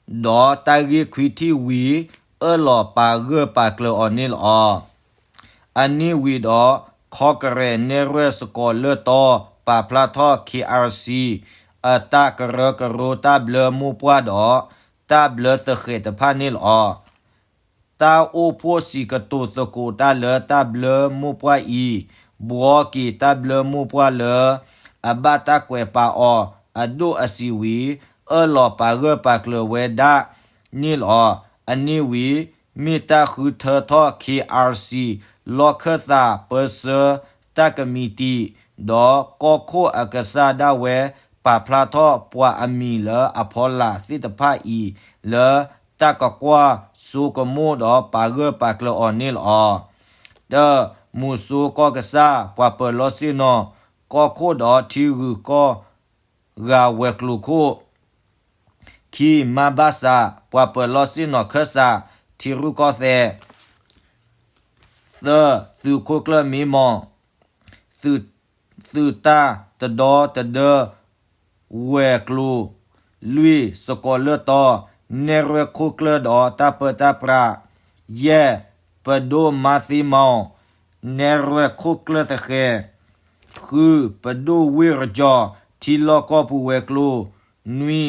ဒီးတၢ်ဂ့ၢ်ခွံထံၣ်ဝံၤ အၢၣ်လီၤပာ်ဂၢၢ်ပာ်ကျၢၤအီၤန့ၣ်လီၤ. အနံၣ်ဝံၤဒီး ခီကရဲးနဲၣ်ရွဲၣ်စကိးလၢၢ်တီ ပာ်ဖျါထီၣ် ခ့ၣ်အၣ်စံၣ် အတၢ်ကရၢကရိတၢ်ဘျၢမိၢ်ပှၢ်ဒီး တၢ်ဘျၢသဃဲးတဖၣ်န့ၣ်လီၤ. တၢ်အိၣ်ဖှိၣ်စံးကတိၤသကိးတၢ်လၢတၢ်ဘျၢမိၢ်ပှၢ်အံၤ ဘှီက့ၤတၢ်ဘျၢမိၢ်ပှၢ်လၢ အဘၣ်တၢ်ကွဲးပာ်အီၤအဒိၣ်အဆံးဝံၤ အၢၣ်လီၤပာ်ဂၢၢ်ပာ်ကျၢၤဝဲဒၣ်န့ၣ်လီၤ. အနံၣ်ဝံၤ မ့ၢ်တၢ်ဃုထၢထီၣ် ခ့ၣ်အၣ်စံၣ် လီၢ်ခၢၣ်သးပၢဆှၢတၢ်ကမံးတံာ် ဒီးကီၢ်ခိၣ်အကစၢ်ဒၣ်ဝဲ ပာ်ဖျါထီၣ်ပှၤအမံၤလၢအဖီလာ်သ့ၣ်တဖၣ်အံၤ လၢတၢ်ကကွၢ်စိကမိၣ်ဒီးပာ်ဂၢၢ်ပာ်ကျၢၤအီၤန့ၣ်လီၤ. တၢ, မူးစိကီၢ်ကစၢ် ပှၤပၢၤလီၢ်ဆ့ၣ်နီၤ ကီၢ်ခိၣ်ဒီးထံဂုၤကီၢ်ဂၤဝဲၤကျိၤခိၣ် ခံ, မါဘၣ်စး ပှၤပၢၤလီၢ်ဆ့ၣ်နီၤခၢၣ်စး ထံရူၢ်ကီၢ်သဲး, သၢ, သုးခိၣ်ကျၢၢ်မ့မီၢ်, သုးတၢ်တဒီတဒၢ ဝဲၤကျိၤ, လွံၢ်, စကိးလၢၢ်တီ, နဲၣ်ရွဲၣ်ခိၣ်ကျၢၢ်ဒီးတၢ်ပၢတၢ်ပြး, ယဲၢ်, ပဒိၣ်မါသ့မီၢ်, နဲၣ်ရွဲၣ်ခိၣ်ကျၢၢ်သဃဲၤ, ဃု, ပဒိၣ်ဝ့ၢ်ရကီၤ ထံလီၢ်ကီၢ်ပူၤဝဲၤကျိၤ, နွံ,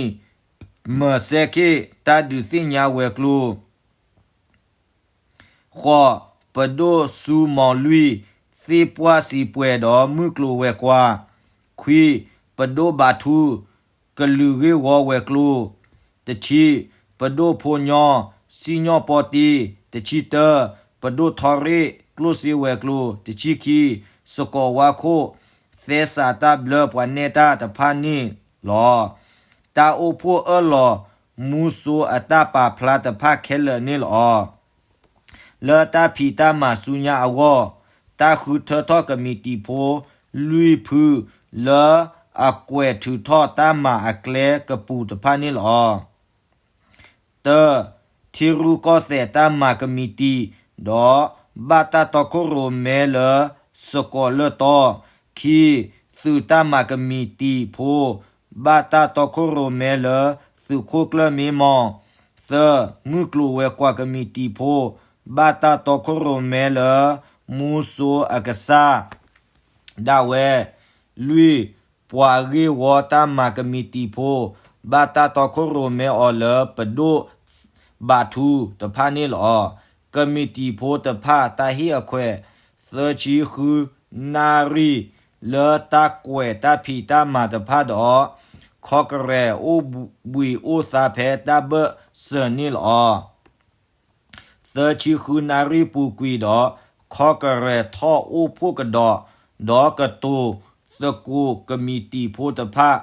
မၢၤစဲခ့ၣ် တၢ်ဒုးသ့ၣ်ညါဝဲၤကျိၤ ဃိး, ပဒိၣ်စူမီၤလွံၢ် သ့ၣ်ပှၢ်စံးပှဲၤဒီးမုၢ်ကျိၤဝဲၤကွာ်, ခွံ, ပဒိၣ်ဘးထူ ကလုာ်ဂ့ၢ်ဝီဝဲၤကျိၤ, တဆံ, ပဒိၣ်ဖိညီ စံၣ်ညီၣ်ပီတ့, တဆံတၢ, ပဒိၣ်ထီရ့ၣ် ကျိၣ်စ့ဝဲၤကျိၤ, တဆံခံ, စကိးဝါခိၣ် သဲစးတၢ်ဘျၢပှၤနဲၣ်တၢ်တဖၣ်န့ၣ်လီၤ. တၢ်အိၣ်ဖှိၣ်အၢၣ်လီၤမူစိအတၢ်ပာ်ဖျါတဖၣ်ခဲလၢာ်န့ၣ်လီၤ. လၢတၢ်ဖံးတၢ်မၤဆူညါအဂီၢ်, တၢ်ဃုထၢထီၣ်ကမံးတံာ်ဖိလွံၢ်ဖု လၢအကွဲးထုးထီၣ်တၢ်မၤအကျဲကပူၤတဖၣ်န့ၣ်လီၤ. တၢ, ထံရူၢ်ကီၢ်သဲးတၢ်မၤကမံးတံာ် ဒီးဘၣ်တၢ်တီခိၣ်ရိၣ်မဲလၢစကိးလၢၢ်တီ, ခံ, သုးတၢ်မၤကမံးတံာ်ဖိ ဘၣ်တၢ်တီခိၣ်ရိၣ်မဲလၢသုးခိၣ်ကျၢၢ်မ့မီၢ်, သၢ, မုၢ်ကျိၤဝဲၤကွာ်ကမံးတံာ်ဖိ ဘၣ်တၢ်တီခိၣ်ရိၣ်မဲလၢမူစိအကစၢ်ဒၣ်ဝဲ, လွံၢ်, ပှၤဂ့ၢ်ဝီတၢ်မၤကမံးတံာ်ဖိ ဘၣ်တၢ်တီခိၣ်ရိၣ်မဲအီၤလၢပဒိၣ်ဘးထူတဖၣ်န့ၣ်လီၤ. ကမံးတံာ်ဖိတဖၣ်တၢ်ဟ့ၣ်အခွဲး သၢဆံဃုနၣ်ရံၣ် လၢတၢ်ကွဲးတၢ်ဖံးတၢ်မၤတဖၣ်ဒီး ခီကရဲးအိၣ်ဘှံးအိၣ်သါဖဲတၢ်ဘၢၣ်စၢၤန့ၣ်လီၤ. သၢဆံဃုနၣ်ရံၣ်ပူၤကွံာ်ဒီး ခီကရဲးထီၣ်အိၣ်ဖှိၣ်ကဒီး ဒီးကတိၤသကိးကမံးတံာ်ဖိတဖၣ်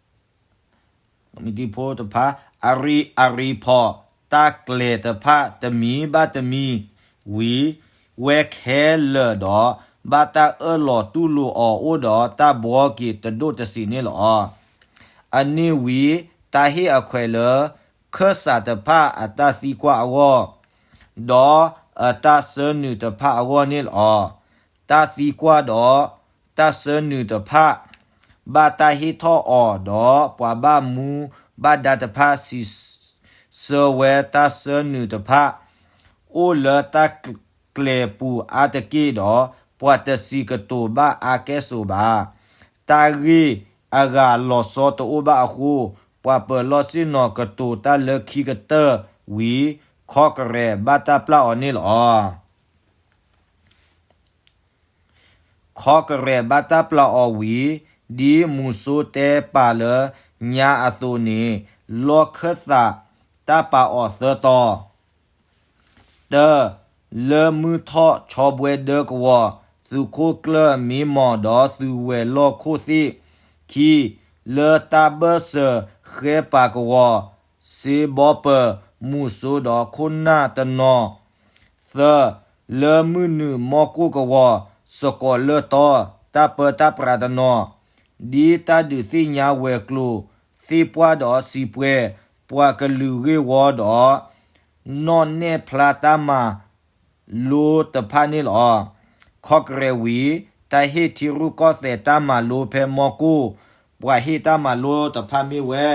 ကမံးတံာ်ဖိတဖၣ် အရံအရံဖီး တၢ်ကျဲၤတဖၣ်တမံၤဘၣ်တမံၤဝံၤ ဝဲခဲလၢာ်ဒီး ဘၣ်တၢ်အၢၣ်လီၤတူၢ်လိာ်အီၤအိၣ်ဒီးတၢ်ဘှီက့ၤတဒိၣ်တဆံးန့ၣ်လီၤ. အနံၣ်ဝံၤ တၢ်ဟ့ၣ်အခွဲးလၢ ခၢၣ်စးတဖၣ်အတၢ်သံကွၢ်အဂီၢ် ဒီးအတၢ်ဆၢနုာ်တဖၣ်အဂီၢ်န့ၣ်လီၤ. တၢ်သံကွၢ်ဒီး တၢ်ဆၢနုာ်တဖၣ် ဘၣ်တၢ်ဟ့ၣ်ထီၣ်အီၤဒီး ပှၤဘၣ်မူဘၣ်ဒါတဖၣ် စံးဆၢဝဲတၢ်ဆၢနုာ်တဖၣ် အိၣ်လၢတၢ် တၢ်လၢပှၤကတိၤတၢ်ကျဲၤပူၤအါတက့ၢ်ဒီး ပှၤတစံးကတိၤဘၣ်အါကဲၣ်ဆိးဘၣ်. တၢ်ဂ့ၢ်အဂၤလီၤဆီတအိၣ်ဘၣ်အဃိ ပှၤပၢၤလီၢ်ဆ့ၣ်နီၤကတိၤတၢ်လၢခံကတၢၢ်ဝံၤ Congress ဘၣ်တၢ်ပျၢ်အီၤန့ၣ်လီၤ. Congress ဘၣ်တၢ်ပျၢ်အီၤဝံၤ ဒ်မူၤစိတဲပာ်လၢညါအသိးန့ၣ် လီၢ်ခၢၣ်သးတၢ်ပာ်အီၤသၢတီၤ. တၢ, လၢမုၢ်ထီၣ်ဆီဘှဲဒၢကဝီၤ သုးခိၣ်ကျၢၢ်မ့မီၤဒီးသုးဝဲၤလီၢ်ခိၣ်သ့ၣ်. ခံ, လၢတၢ်ဘၢၣ်စၢၤဃဲပာ်ကဝီၤ စ့ဘီပၢၤ မူၤစိဒီးခိၣ်နၢ်တနီၤ. သၢ, လၢမုၢ်နုာ်မီၢ်ကိၢ်ကဝီၤ စကိးလၢၢ်တီ တၢ်ပၢတၢ်ပြးတနီၤ, ဒ်တၢ်ဒုးသ့ၣ်ညါဝဲၤကျိၤသ့ၣ်ပှၢ်ဒီးစံးပှဲၤ ပှၤကလုာ်ဂ့ၢ်ဝီဒီး နီၣ်နဲၣ်ဖျါတၢ်မၤလိတဖၣ်န့ၣ်လီၤ. Congress ဝံၤ တၢ်ဟ့ၣ်ထံရူၢ်ကီၢ်သဲးတၢ်မၤလိဖဲမီၢ်ကိၢ် ပှၤဟ့ၣ်တၢ်မၤလိတဖၣ်မ့ၢ်ဝဲ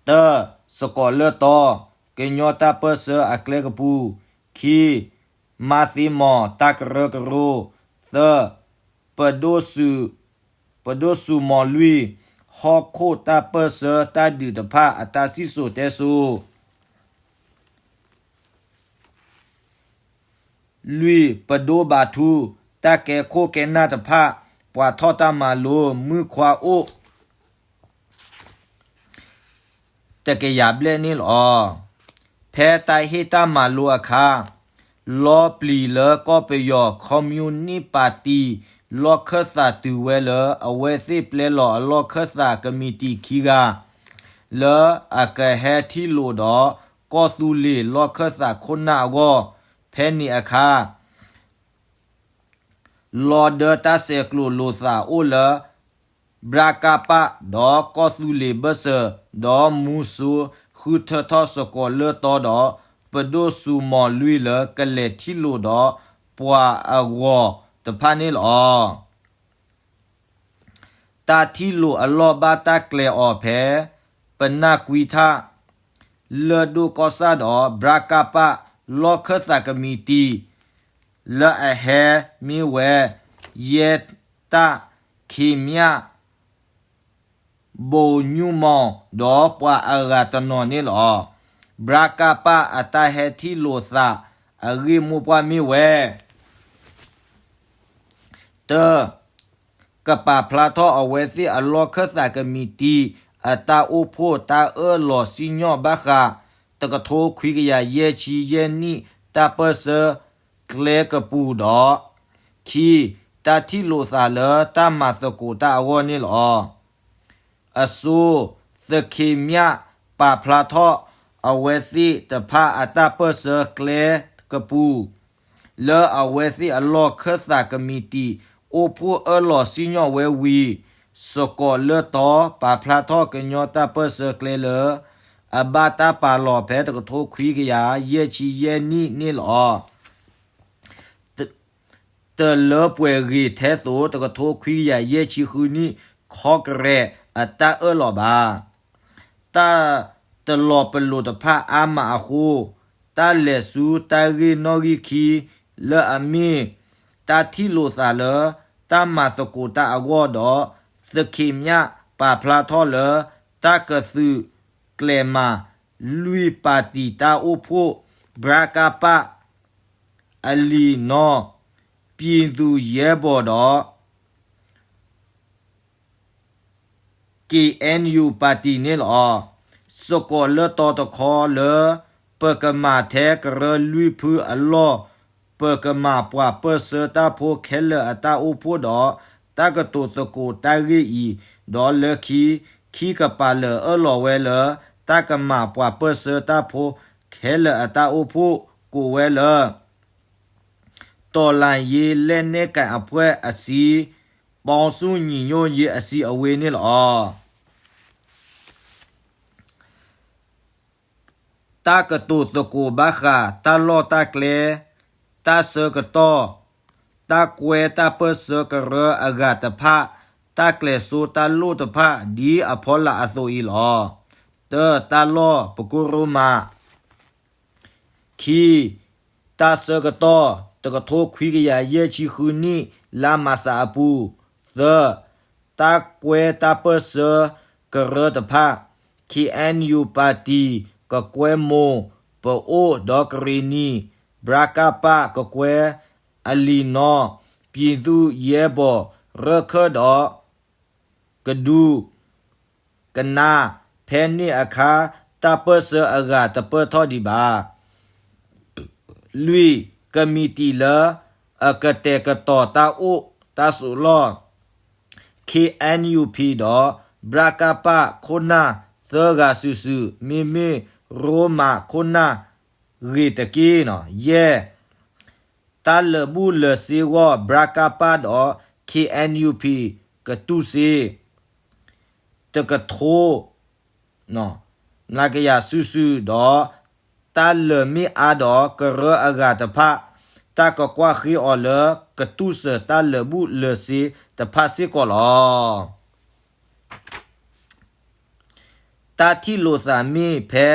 တၢ, စကိးလၢၢ်တီ ကညီတၢ်ပၢၢ်ဆၢအကျဲကပူၤ, ခံ, မါသ့မီၤတၢ်ကရၢကရိ, သၢ, ပဒိၣ်စူၤမီၤလွံၢ် ဟီၣ်ခိၣ်တၢ်ပၢၢ်ဆၢတၢ်ဒုးတဖၣ်အတၢ်စံၣ်စိၤတဲစိၤ လွံၢ်, ပဒိၣ်ဘးထူ တၢ်ကဲခိၣ်ကဲနၢ်တဖၣ် ပှၤထီၣ်တၢ်မၤလိ မုၢ်ခွါအိၣ် တကယၤဘျဲၣ်န့ၣ်လီၤ. ဖဲတၢ်ဟ့ၣ်တၢ်မၤလိအခါ လီပျံၤလၢကီၢ်ပယီၤ ခီမယူနံၣ်ပၣ်တံၣ် လီၢ်ခၢၣ်သးတုၤဝဲလၢ အဝဲသ့ၣ်ပျဲလီၤအလီၢ်ခၢၣ်သးကမံးတံာ်ခံဂၤ လၢအကဟဲထံၣ်လိာ်ဒီး ကီၢ်သူလ့ၤလီၢ်ခၢၣ်သးခိၣ်နၢ်အဂီၢ် ဖဲန့ၣ်အခါ လီၤဒၢတၢ်ဆဲးကျိးလိာ်သးအိၣ်လၢ ဘြကပ ဒီးကီၢ်သူလ့ၤဘၢၣ်စၢၤ ဒီးမူၤစိဃုထၢထီၣ်စကိးလၢၢ်တီဒီး ပဒိၣ်စူၤမီၤလွံၢ်လၢကလဲၤထံၣ်လိာ်ဒီးပှၤအဂီၤတဖၣ်န့ၣ်လီၤ. တၢ်ထံၣ်လိာ်အလီၢ်ဘၣ်တၢ်ကျဲၤအီၤဖဲ ပနၢ်ကွံထၣ် လၢၢ်ဒိၣ်ကီၢ်ဆၣ်ဒီး ဘြကပ လီၢ်ခၢၣ်သးကမံးတံာ် လၢအဟဲမ့ၢ်ဝဲ ယဲၢ်တၢ် ခ့မျၣ် ဘိညူမီၤ ဒီးပှၤအဂၤတနီၤန့ၣ်လီၤ. ဘြကပ အတၢ်ဟဲထံၣ်လိာ်သးအဂ့ၢ်မိၢ်ပှၢ်မ့ၢ်ဝဲ တၢ, ကပာ်ဖျါထီၣ်အဝဲသ့ၣ်အလီၢ်ခၢၣ်သးကမံးတံာ် အတၢ်အိၣ်ဖှိၣ်တၢ်အၢၣ်လီၤစံၣ်ညီၣ်ဘၣ်ဃး တကထိခွံကယၤယဲၢ်ဆံယဲၢ်နံၣ် တၢ်ပၢၢ်ဆၢကျဲကပူၤဒီး ခံ, တၢ်ထံၣ်လိာ်သးလၢတၢ်မၤသကိးတၢ်အဂီၢ်န့ၣ်လီၤ. အစိ, သခ့မျၣ် ပာ်ဖျါထီၣ်အဝဲသ့ၣ်တဖၣ်အတၢ်ပၢၢ်ဆၢကျဲကပူၤ လၢအဝဲသ့ၣ်အလီၢ်ခၢၣ်သးကမံးတံာ် အိၣ်ဖှိၣ်အၢၣ်လီၤစံၣ်ညီၣ်ဝဲဝံၤ စကိးလၢၢ်တီ ပာ်ဖျါထီၣ်ကညီတၢ်ပၢၢ်ဆၢကျဲလၢ အဘၣ်တၢ်ပာ်လီၤဖဲတကထိခွံကယၤယဲၢ်ဆံယဲၢ်နံၣ်န့ၣ်လီၤ. တလၢပှဲၤဂ့ၤထဲသိး တကထိခွံကယၤယဲၢ်ဆံဃုနံၣ် ခီကရဲးအတၢ်အၢၣ်လီၤဘၣ်. တၢ်တလီၤပလိာ်တဖၣ်အါမးအဃိ, တၢ်လဲၤဆူတၢ်ဂ့ၢ်နီၣ်ဂံၢ်ခံ လၢအမ့ၢ် တၢ်ထံၣ်လိာ်သးလၢ တၢ်မၤသကိးတၢ်အဂီၢ်ဒီး သခ့မျၣ်ပာ်ဖျါထီၣ်လၢ တၢ်ကသုးကျဲၤမၤ လွံၢ်ပၣ်တံၣ်တၢ်အိၣ်ဖှိၣ် ဘြကပ အလံာ်နီၣ် ပြည်သူ့ရဲဘော် ဒီး KNU ပၣ်တံၣ်န့ၣ်လီၤ. စကိးလၢၢ်တီတခီလၢ ပကမၤထဲကရၢလွံၢ်ဖုအလီၢ် ပကမၤပှၤပၢၢ်ဆၢတၢ်ဖိခဲလၢာ်အတၢ်အိၣ်ဖှိၣ်ဒီး တၢ်ကတိၤသကိးတၢ်ဂ့ၢ်အံၤ, ဒီးလၢခံ ခံကပၤလၢာ်အၢၣ်လီၤဝဲလၢ တၢ်ကမၤပှၤပၢၢ်ဆၢတၢ်ဖိခဲလၢာ်အတၢ်အိၣ်ဖှိၣ် ကိးဝဲလၢ တော်လှန်ရေးလက်နက်ကိုင်အဖွဲ့အစည်း ပေါင်းစုညီညွတ်ရေးအစည်းအဝေးန့ၣ်လီၤ. တၢ်ကတိၤသကိးဘၣ်ဃး တၢ်လီၢ်တၢ်ကျဲ, တၢ်ဆၢကတီၢ်, တၢ်ကွဲတၢ်ပၢၢ်ဆၢကရၢအဂၤတဖၣ်, တၢ်ကျဲၤစိတၢ်လိၣ်တဖၣ် ဒ်အဖီလာ်အသိးအံၤလီၤ. တၢ, တၢ်လီၢ်ပကိရိမး, ခံ, တၢ်ဆၢကတီၢ် တကထိခွံကယၤယဲၢ်ဆံဃုနံၣ် လါမၢ်ၡးအပူၤ, သၢ, တၢ်ကွဲတၢ်ပၢၢ်ဆၢကရၢတဖၣ် ခ့ၣ်အဲၣ်ယူၣ် ပၣ်တံၣ် ကကွဲမိၢ် ပအိၣ်ဒီးကရ့ၣ်နံၣ်, ဘြၣ်ကၣ်ပၣ် ကကွဲအလံာ်နီၢ် ပြည်သူ့ရဲဘော် ရၢၢ်ခၢၣ်ဒီး ကဒူကနၣ်, ဖဲန့ၣ်အခါ တၢ်ပၢၢ်ဆၢအဂၤတပၢၢ်ထီၣ်ဒံးဘၣ်. လွံၢ်, ကမံးတံာ်လၢအကတဲာ်ကတီၤတၢ်အိၣ်တၢ်ဆိးလီၢ် ခ့ၣ်အဲၣ်ယူၣ် ဖံးဒီး ဘြၣ်ကၣ်ပၣ် ခိၣ်နၢ်သၢဂၤစုာ်စုာ် မ့မ့ၢ်ရိမးခိၣ်နၢ်ဂ့ၤတက့ၢ်. ယဲၢ်, တၢ်လၢာ်ဘူၣ်လၢာ်စ့အဂီၢ် ဘြၣ်ကၣ်ပၣ်ဒီး ခ့ၣ်အဲၣ်ယူၣ် ဖံး ကတူၢ်စ့ တကထိ ကယၤစုာ်စုာ်ဒီး တၢ်လၢာ်မ့ၣ်အါဒီးကရၢအဂၤတဖၣ် တၢ်ကကွၢ်ဃ့အီၤလၢကတူၢ်စၢၤတၢ်လၢာ်ဘူၣ်လၢာ်စ့တဖၣ်စ့ၢ်ကီးလီၤ. တၢ်ထံၣ်လိာ်သးမ့ၢ်ဖဲ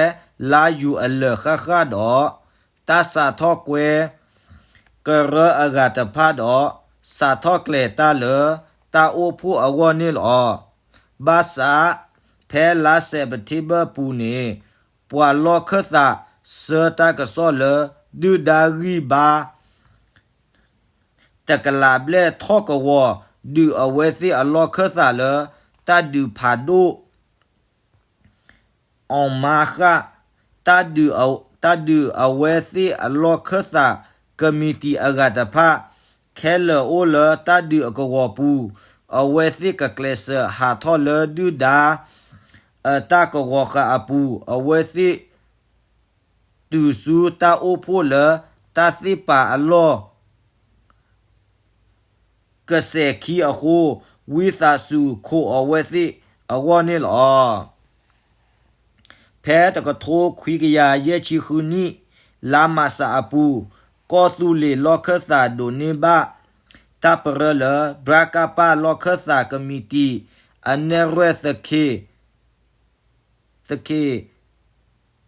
လါယူၤအလၢာ်ဃၣ်ဃၣ်ဒီး တၢ်စးထီၣ်ကွဲကရၢအဂၤတဖၣ်ဒီး စးထီၣ်ကျဲၤတၢ်လၢတၢ်အိၣ်ဖှိၣ်အဂီၢ်န့ၣ်လီၤ. ဘၣ်ဆၣ် ဖဲလါစဲးပထ့ဘၢၣ်ပူၤန့ၣ် ပှၤလီၢ်ခၢၣ်သးဆှၢတၢ်ကစီၣ်လၢ ဒုၣ်ဒါဂံၢ်ဘါ တကလးဘျဲၣ်ထီၣ်ကဝီၤ ဒုးအဝဲသ့ၣ်အလီၢ်ခၢၣ်သးလၢ တၢ်ဒုးဖးဒိၣ် အီၣ်မါဃၣ် တၢ်ဒုးအဝဲသ့ၣ်အလီၢ်ခၢၣ်သး ကမံးတံာ်အဂၤတဖၣ် ခဲလၢာ်အိၣ်လၢတၢ်ဒုးအကဝီၤပူၤ အဝဲသ့ၣ်ကကျဲးစၢးဟးထီၣ်လၢဒုၣ်ဒါ အတၢ်ကဝီၤဃာ်အပူၤ အဝဲသ့ၣ် တုၤဆူတၢ်အိၣ်ဖှိၣ်လၢတၢ်သ့ၣ်ပာ်အလီၢ် ကစဲၤခံအဃိ ဝံသးစူၤခိးအဝဲသ့ၣ်အဂီၢ်န့ၣ်လီၤ. ဖဲတကထိခွံကယၤယဲၢ်ဆံဃုနံၣ် လါမၢ်ၡးအပူၤ ကီၢ်သူလ့ၤလီၢ်ခၢၣ်သးဒိးန့ၢ်ဘၣ် တၢ်ပရၢလၢ ဘြၣ်ကၣ်ပၣ်လီၢ်ခၢၣ်သးကမံးတံာ် အနဲၣ်ရွဲၣ်သခ့ၣ် သခ့ၣ်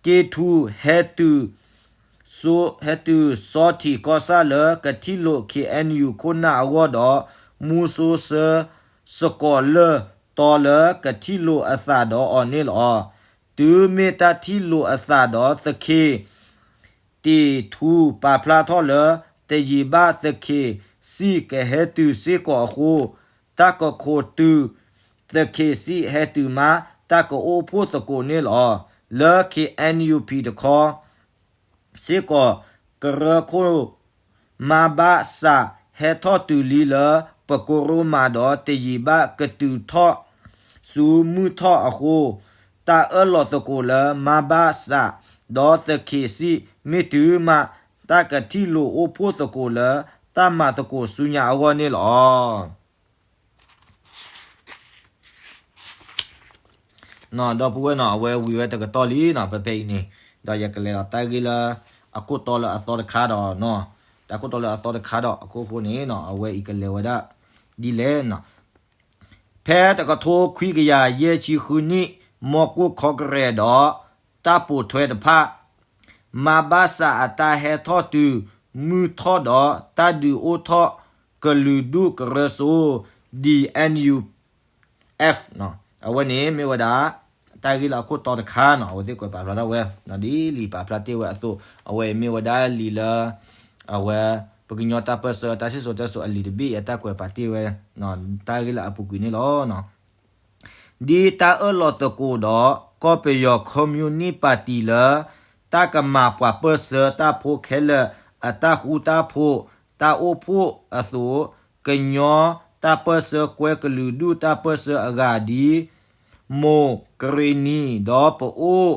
က့ၣ်ထူ ဟဲတုၤ ဟဲတုၤဆီထံးကီၢ်ဆၣ်လၢကထံၣ်လိာ် ခ့ၣ်အဲၣ်ယူၣ် ခိၣ်နၢ်အဂီၢ်ဒီး မူစိဆၢစကိးလၢၢ်တီလၢကထံၣ်လိာ်အသးဒီးအီၤန့ၣ်လီၤ. တုၤမ့ၢ်တၢ်ထံၣ်လိာ်အသးဒီးသခ့ၣ် တ့ၢ်ထူပာ်ဖျါထီၣ်လၢ တယံာ်ဘၣ်သခ့ၣ်စံၣ်ကဟဲတုၤစ့ၢ်ကီးအဃိ တၢ်ကခိးတုၤ သခ့ၣ်စံၣ်ဟဲတုၤမး တၢ်ကအိၣ်ဖှိၣ်သကိးန့ၣ်လီၤ. လၢ ခ့ၣ်အဲၣ်ယူၣ် ဖံးတခီ စ့ၢ်ကီး ကရၢခိၣ် မါဘၣ်စး ဟဲထီၣ်တုၤလံလၢပကိရိမးဒီး တယံာ်ဘၣ်ကတုၤထီၣ်ဆူမုၢ်ထီၣ်အဃိ တၢ်အၢၣ်လီၤသကိးလၢ မါဘၣ်စး ဒီးသခ့ၣ်စံၣ် မ့ၢ်တုၤမး တၢ်ကထံၣ်လိာ်အိၣ်ဖှိၣ်သကိးလၢ တၢ်မၤသကိးဆူညါအဂီၢ်န့ၣ်လီၤ. ဒီပုၢ်ဝဲၢ်နီၤ အဝဲဝံၤဝဲတကတီၢ်လံနီၤ ဖဲဖဲအံၤန့ၣ် ဒီးယကလဲၤဒီးတၢ်ဂ့ၢ်လၢအခိၣ်တီလၢအသီတခါဒီး တၢ်ခိၣ်တီလၢအသီတခါဒီး အခိၣ်ဃိန့ၣ် အဝဲအံၤကလဲၤဝဲဒၣ်ဒ်လဲၣ်နီၤ ဖဲတကထိခွံကယၤယဲၢ်ဆံဃုနံၣ် မီၢ်ကိၢ်ခီကရဲးဒီး တၢ်ပိာ်ထွဲတဖၣ် မါဘၣ်စးအတၢ်ဟဲထီၣ်တုၤမုၢ်ထီၣ်ဒီး တၢ်ဒုးအိၣ်ထီၣ်ကလုာ်ဒူၣ်ကရၢစိ DNUF အဝဲန့ၣ်မ့ၢ်ဝဲဒၣ် တၢ်ဂ့ၢ်လၢအခိၣ်တီတခါနီၤ အဝဲသ့ၣ်ကွဲးပာ်ဖျါထီၣ်ဝဲ ဒ်လံာ်ပာ်ဖျါတ့ၢ်ဝဲအသိး အဝဲအံၤမ့ၢ်ဝဲဒၣ်လံာ်လၢ အဝဲ ပကညီတၢ်ပၢၢ်ဆၢတၢ်စံၣ်စိၤတဲစိၤအလံာ်တဘ့ၣ်အတၢ်ကွဲးပာ်တ့ၢ်ဝဲ တၢ်ဂ့ၢ်လၢအပူၤကွံာ်န့ၣ်လီၤ. ဒ်တၢ်အၢၣ်လီၤသကိးဒီး ကီၢ်ပယီၤခီမယူနံၣ်ပၣ်တံၣ်လၢ တၢ်ကမၤပှၤပၢၢ်ဆၢတၢ်ဖိခဲလၢာ်အတၢ်ဃူတၢ်ဖိး တၢ်အိၣ်ဖှိၣ်အသိး ကညီတၢ်ပၢၢ်ဆၢကွဲကလုာ်ဒူၣ်တၢ်ပၢၢ်ဆၢအဂၤဒ် မိၢ်ကရ့ၣ်နံၣ် ဒီးပအိၣ်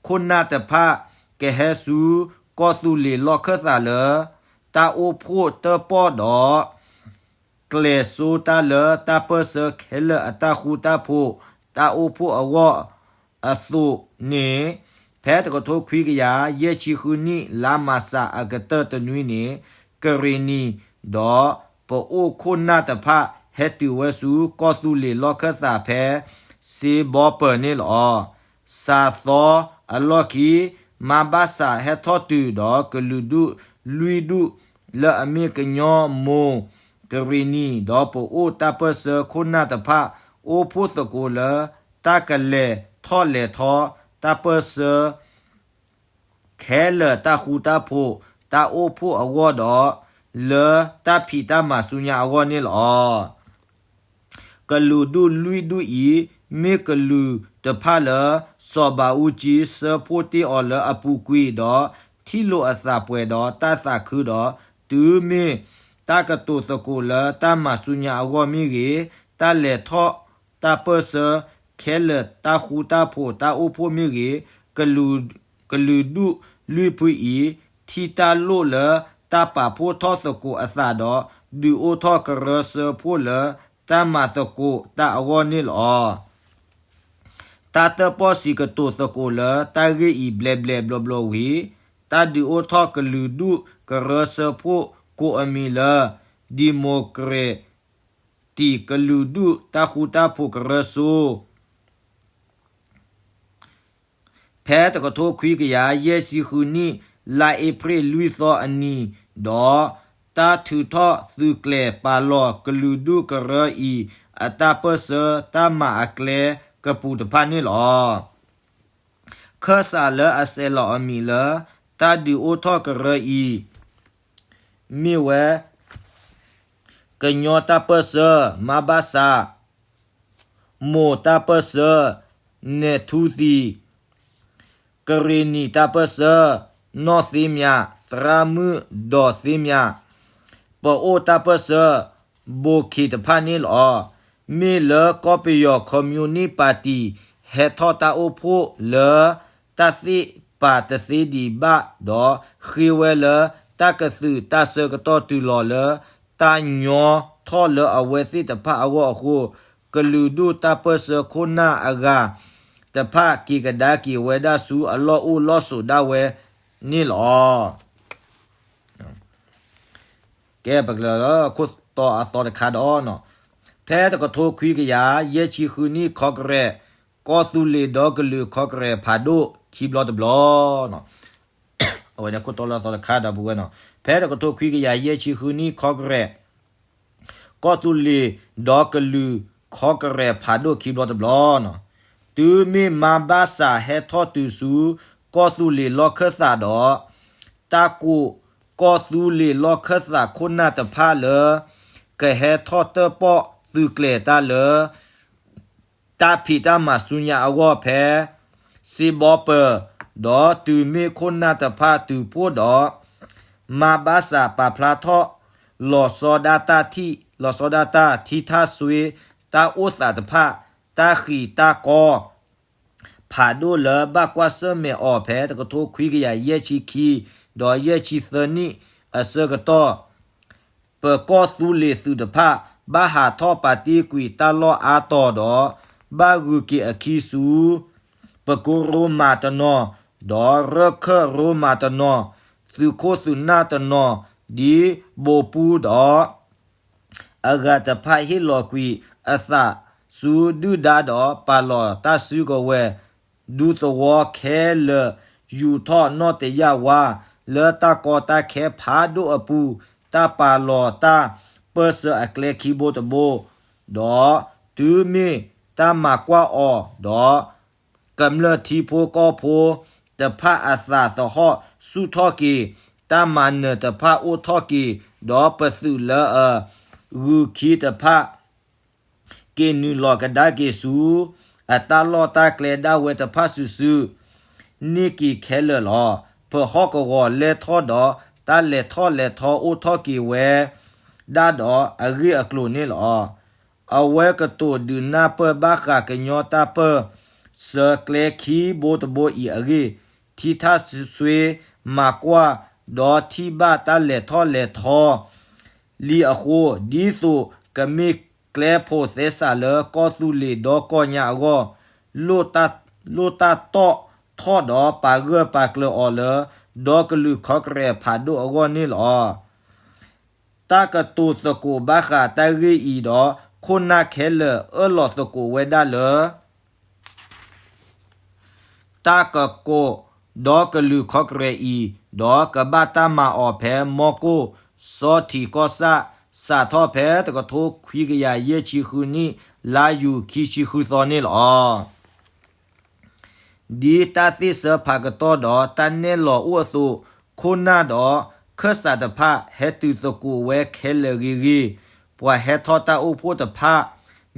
ခိၣ်နၢ်တဖၣ် ကဟဲဆူကီၢ်သူလ့ၤလီၢ်ခၢၣ်သးလၢ တၢ်အိၣ်ဖှိၣ်တၢၣ်ပီၣ်ဒီး ကျဲၤစိတၢ်လၢတၢ်ပၢၢ်ဆၢခဲလၢာ်အတၢ်ဃူတၢ်ဖိး တၢ်အိၣ်ဖှိၣ်အဂီၢ်အသိးန့ၣ် ဖဲတကထိခွံကယၤယဲၢ်ဆံဃုနံၣ် လါမၢ်ၡးအကတၢၢ်တနွံန့ၣ် ကရ့ၣ်နံၣ် ဒီးပအိၣ်ခိၣ်နၢ်တဖၣ် ဟဲတုၤဝဲဆူကီၢ်သူလ့ၤလီၢ်ခၢၣ်သးဖဲ စ့ဘီပၢၤန့ၣ်လီၤ. စးသီအလီၢ်ခံ မါဘၣ်စးဟဲထီၣ်တုၤဒီးကလုာ်ဒူၣ် လွံၢ်ဒူၣ် လၢအမ့ၢ်ကညီမိၢ်ကရ့ၣ်နံၤ ဒီးပအိၣ်တၢ်ပၢၢ်ဆၢခိၣ်နၢ်တဖၣ် အိၣ်ဖှိၣ်သကိးလၢ တၢ်ကလဲၤထီၣ်လဲၤထီ တၢ်ပၢၢ်ဆၢ ခဲလၢာ်တၢ်ဃူတၢ်ဖိး တၢ်အိၣ်ဖှိၣ်အဂီၢ်ဒီး လၢတၢ်ဖံးတၢ်မၤဆူညါအဂီၢ်န့ၣ်လီၤ. ကလုာ်ဒူၣ်လွံၢ်ဒူၣ်အံၤ မ့ၢ်ကလုာ်တဖၣ်လၢ စီၤဘးအူကၠံ ဆၢဖှိၣ်တ့ၢ်အီၤလၢအပူၤကွံာ်ဒီး ထံၣ်လိာ်အသးပှဲၤဒီးတၢ်သးခုဒီး တုၤမ့ၢ်တၢ်ကတိၤသကိးလၢတၢ်မၤဆူညါအဂီၢ်မ့ၢ်ဂ့ၤ, တၢ်လဲၤထီၣ်တၢ်ပၢၢ်ဆၢ ခဲလၢာ်တၢ်ဃူတၢ်ဖိးတၢ်အိၣ်ဖှိၣ်မ့ၢ်ဂ့ၤ, ကလုာ်ဒူၣ်လွံၢ်ဖုအံၤ ထံၣ်တၢ်လိၣ်လၢတၢ်ပာ်ဖှိၣ်ထီၣ်သကိးအသးဒီး ဒုးအိၣ်ထီၣ်ကရၢဆၢဖှိၣ်လၢတၢ်မၤသကိးတၢ်အဂီၢ်န့ၣ်လီၤ. တၢ်တၢၣ်ပီၣ်စံးကတိၤသကိးလၢတၢ်ဂ့ၢ်အံၤဘျဲးဘျဲးဘျီဘျီဝံၤ, တၢ်ဒုးအိၣ်ထီၣ်ကလုာ်ဒူၣ်ကရၢဆၢဖှိၣ်ကိးအမံၤလၢ Democratic ကလုာ်ဒူၣ်တၢ်ဃူတၢ်ဖိးကရၢစိ ဖဲတကထိခွံကယၤယဲၢ်ဆံဃုနံၣ် လါအ့ဖြ့ၣ်လွံၢ်သီအနံၤဒီး တၢ်ထုးထီၣ်သုးကျဲၤပာ်လီၤကလုာ်ဒူၣ်ကရၢအံၤ အတၢ်ပၢၢ်ဆၢတၢ်မၤအကျဲကပူၤတဖၣ်န့ၣ်လီၤ. ခၢၣ်စးလၢအဆဲးလီၤအမံၤလၢ တၢ်ဒုးအိၣ်ထီၣ်ကရၢအံၤ မ့ၢ်ဝဲ ကညီတၢ်ပၢၢ်ဆၢ မါဘၣ်စး, မိၢ်တၢ်ပၢၢ်ဆၢ နဲၣ်ထူသံၣ်, ကရ့ၣ်နံၤတၢ်ပၢၢ်ဆၢ နီၢ်သ့မၠး, သရၣ်မုၣ်ဒီးသ့မၠး, ပအိၣ်တၢ်ပၢၢ်ဆၢ ဘိၣ်ခ့တဖၣ်န့ၣ်လီၤ. မ့ၢ်လၢကီၢ်ပယီၤ communist party ဟဲထီၣ်တၢ်အိၣ်ဖှိၣ်လၢ တၢ်သ့ၣ်ပာ်တသ့ဒံးဘၣ်ဒီး ဃ့ဝဲလၢတၢ်ကသုးတၢ်ဆၢကတီၢ်တုၤလီၤလၢ တၢ်ညီထီၣ်လၢအဝဲသ့ၣ်တဖၣ်အဂီၢ်အဃိ, ကလုာ်ဒူၣ်တၢ်ပၢၢ်ဆၢခိၣ်နၢ်အဂၤတဖၣ်က့ၤကဒါက့ၤဝဲဒၣ်ဆူအလီၢ်အိၣ်လီၢ်ဆိးဒၣ်ဝဲန့ၣ်လီၤ. ကဲပကလဲၤလၢခိၣ်တီအသီတခါဒီး, ဖဲတကထိခွံကယၤယဲၢ်ဆံဃုနံၣ် ခီကရဲး ကီၢ်သူလ့ၤဒီကလုာ်ခီကရဲးဖးဒိၣ်ခံဘျီတဘျီ, အဝဲန့ၣ်ခိၣ်တီလၢအသီတခါဒီးပဝဲနီၤ, ဖဲတကထိခွံကယၤယဲၢ်ဆံဃုနံၣ် ခီကရဲး ကီၢ်သူလ့ၤဒီကလုာ်ခီကရဲးဖးဒိၣ်ခံဘျီတဘျီ, တုၤမ့ၢ်မါဘၣ်စးဟဲထီၣ်တုၤဆူ ကီၢ်သူလ့ၤလီၢ်ခၢၣ်သးဒီး တၢ်ကိးကီၢ်သူလ့ၤလီၢ်ခၢၣ်သးခိၣ်နၢ်တဖၣ်လၢ ကဟဲထီၣ်တၢၣ်ပီၣ်သုးကျဲၤတၢ်လၢ တၢ်ဖံးတၢ်မၤဆူညါအဂီၢ်ဖဲ စ့ဘီပၢၤ, ဒီးတုၤမ့ၢ်ခိၣ်နၢ်တဖၣ်တုၤဖှိၣ်ဒီး မါဘၣ်စးပာ်ဖျါထီၣ် လီၤဆီဒၣ်တၢ်ထံၣ် လီၤဆီဒၣ်တၢ်ထံထၣ်စွ့ တၢ်အိၣ်သးတဖၣ် တၢ်ဃံးတၢ်ကီ ဖးဒိၣ်လၢဘၣ်ကွၢ်ဆၢၣ်မဲာ်အီၤဖဲတကထိခွံကယၤယဲၢ်ဆံခံ ဒီးယဲၢ်ဆံသၢနံၣ်အဆၢကတီၢ် ပကီၢ်သူလ့ၤသုးတဖၣ် ဘၣ်ဟးထီၣ်ပာ်တ့ၢ်ကွံာ်တၢ်လီၢ်အါတီၤဒီး ဘၣ်ဂုၤက့ၤအခံဆူ ပကိရိမးတနီၤ, ဒီးရၢၢ်ခၢၣ်ရိမးတနီၤ, သုးခိၣ်သုးနၢ်တနီၤ, ဒ်ဘိပူဒီး အဂၤတဖၣ်ဟ့ၣ်လီၤကွံာ်အသးဆူဒုၣ်ဒါဒီး ပာ်လီၤတၢ်စုကဝဲၤ ဒူသဝီခဲလၢာ် ယူၤထီၣ်နီၣ်တယၣ်ဝါ လၢတၢ်ကီတၢ်ခဲဖးဒိၣ်အပူၤ တၢ်ပာ်လီၤတၢ်ပၢၢ်ဆၢအကျဲခံဘိတဘိ, ဒီးတုၤမ့ၢ်တၢ်မၤကွၢ်အီၤဒီး ကမျၢၢ်ထံဖိကီၢ်ဖိတဖၣ်အသးသဟီၣ်ဆူၣ်ထီၣ်က့ၤ တၢ်မၤနၢၤတဖၣ်အိၣ်ထီၣ်က့ၤ ဒီးပသုးလၢအဂုၤခံတဖၣ် က့ၤနုာ်လီၤကဒါက့ၤဆူ အတၢ်လီၢ်တၢ်ကျဲဒၣ်ဝဲတဖၣ်စုာ်စုာ် န့ၢ်က့ၤခဲလၢာ်လီၤ. ပဟီၣ်ကဝီၤလဲၢ်ထီၣ်ဒီး တၢ်လဲၤထီၣ်လဲၤထီအိၣ်ထီၣ်က့ၤဝဲဒၣ်ဒီးအဂ့ၢ်အကျိၤန့ၣ်လီၤ. အဝဲကတိၤဒုးနၢ်ပၢၢ်ဘၣ်ဃးကညီတၢ်ပၢၢ်ဆၢကျဲခံဘိတဘိအံၤအဂ့ၢ်, ထံထၣ်စွ့ မၤကွၢ် ဒီးထံၣ်ဘၣ်တၢ်လဲၤထီၣ်လဲၤထီ လံအဃိ, ဒ်သိးကမ့ၢ်ကျဲဖိးသဲစးလၢကီၢ်သူလ့ၤဒီကီၢ်ညါအဂီၢ်, လိၣ်တၢ်တီၣ်ထီၣ်ဒီးပာ်ဂၢၢ်ပာ်ကျၢၤအီၤလၢ ဒီကလုာ်ခီကရဲးဖးဒိၣ်အဂီၢ်န့ၣ်လီၤ. တၢ်ကတိၤသကိးဘၣ်ဃးတၢ်ဂ့ၢ်အံၤဒီး ခိၣ်နၢ်ခဲလၢာ်အၢၣ်လီၤသကိးဝဲဒၣ်လၢ တၢ်ကကိးဒီကလုာ်ခီကရဲးအံၤ ဒီးကဘၣ်တၢ်မၤအီၤဖဲမီကိၢ် စီၤထံးကီၢ်ဆၣ် စးထီၣ်ဖဲတကထိခွံကယၤယဲၢ်ဆံဃုနံၣ် လါယူၤခံဆံဃုသီန့ၣ်လီၤ. ဒ်တၢ်သ့ၣ်စၢဖးကတီၢ်ဒီးတၢ်နဲၣ်လီၤအိၣ်အသိး, ခိၣ်နၢ်ဒီးခၢၣ်စးတဖၣ် ဟဲတုၤသကိးဝဲခဲလၢာ်ဂ့ၤဂ့ၤ, ပှၤဟဲထီၣ်တၢ်အိၣ်ဖှိၣ်တဖၣ်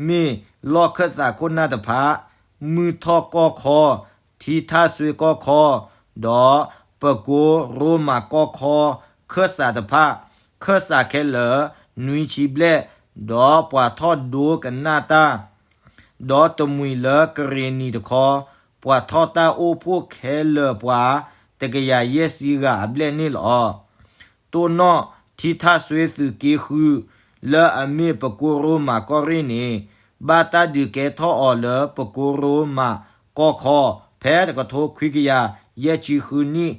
မ့ၢ်လီၢ်ခၢၣ်သးခိၣ်နၢ်တဖၣ်, မုၢ်ထီၣ်ကီၢ်ခီ, ထံထၣ်စွ့ကီၢ်ခီ, ဒီးပကိရိမးကီၢ်ခီ, ခၢၣ်စးတဖၣ်, ခၢၣ်စးခဲလၢာ် နွံဆံဘျဲၣ်, ဒီးပှၤထီၣ်ဒိကနၣ်တၢ် ဒီးတမှံၤလၢကရ့ၣ်နံၤတခီ, ပှၤထီၣ်တၢ်အိၣ်ဖှိၣ်ခဲလၢာ်ပှၤ တကယၤယဲၢ်ဆံဂၤအဘျဲၣ်န့ၣ်လီၤ. တိၢ်နီၣ်ထံထၣ်စွ့သုးက့ဃု လၢအမ့ၢ်ပကိရိမးကီၢ်ရ့ၣ်န့ၣ်, ဘၣ်တၢ်ဒုးကဲထီၣ်အီၤလၢပကိရိမးကီၢ်ခီ, ဖဲတကထိခွံကယၤယဲၢ်ဆံဃုနံၣ်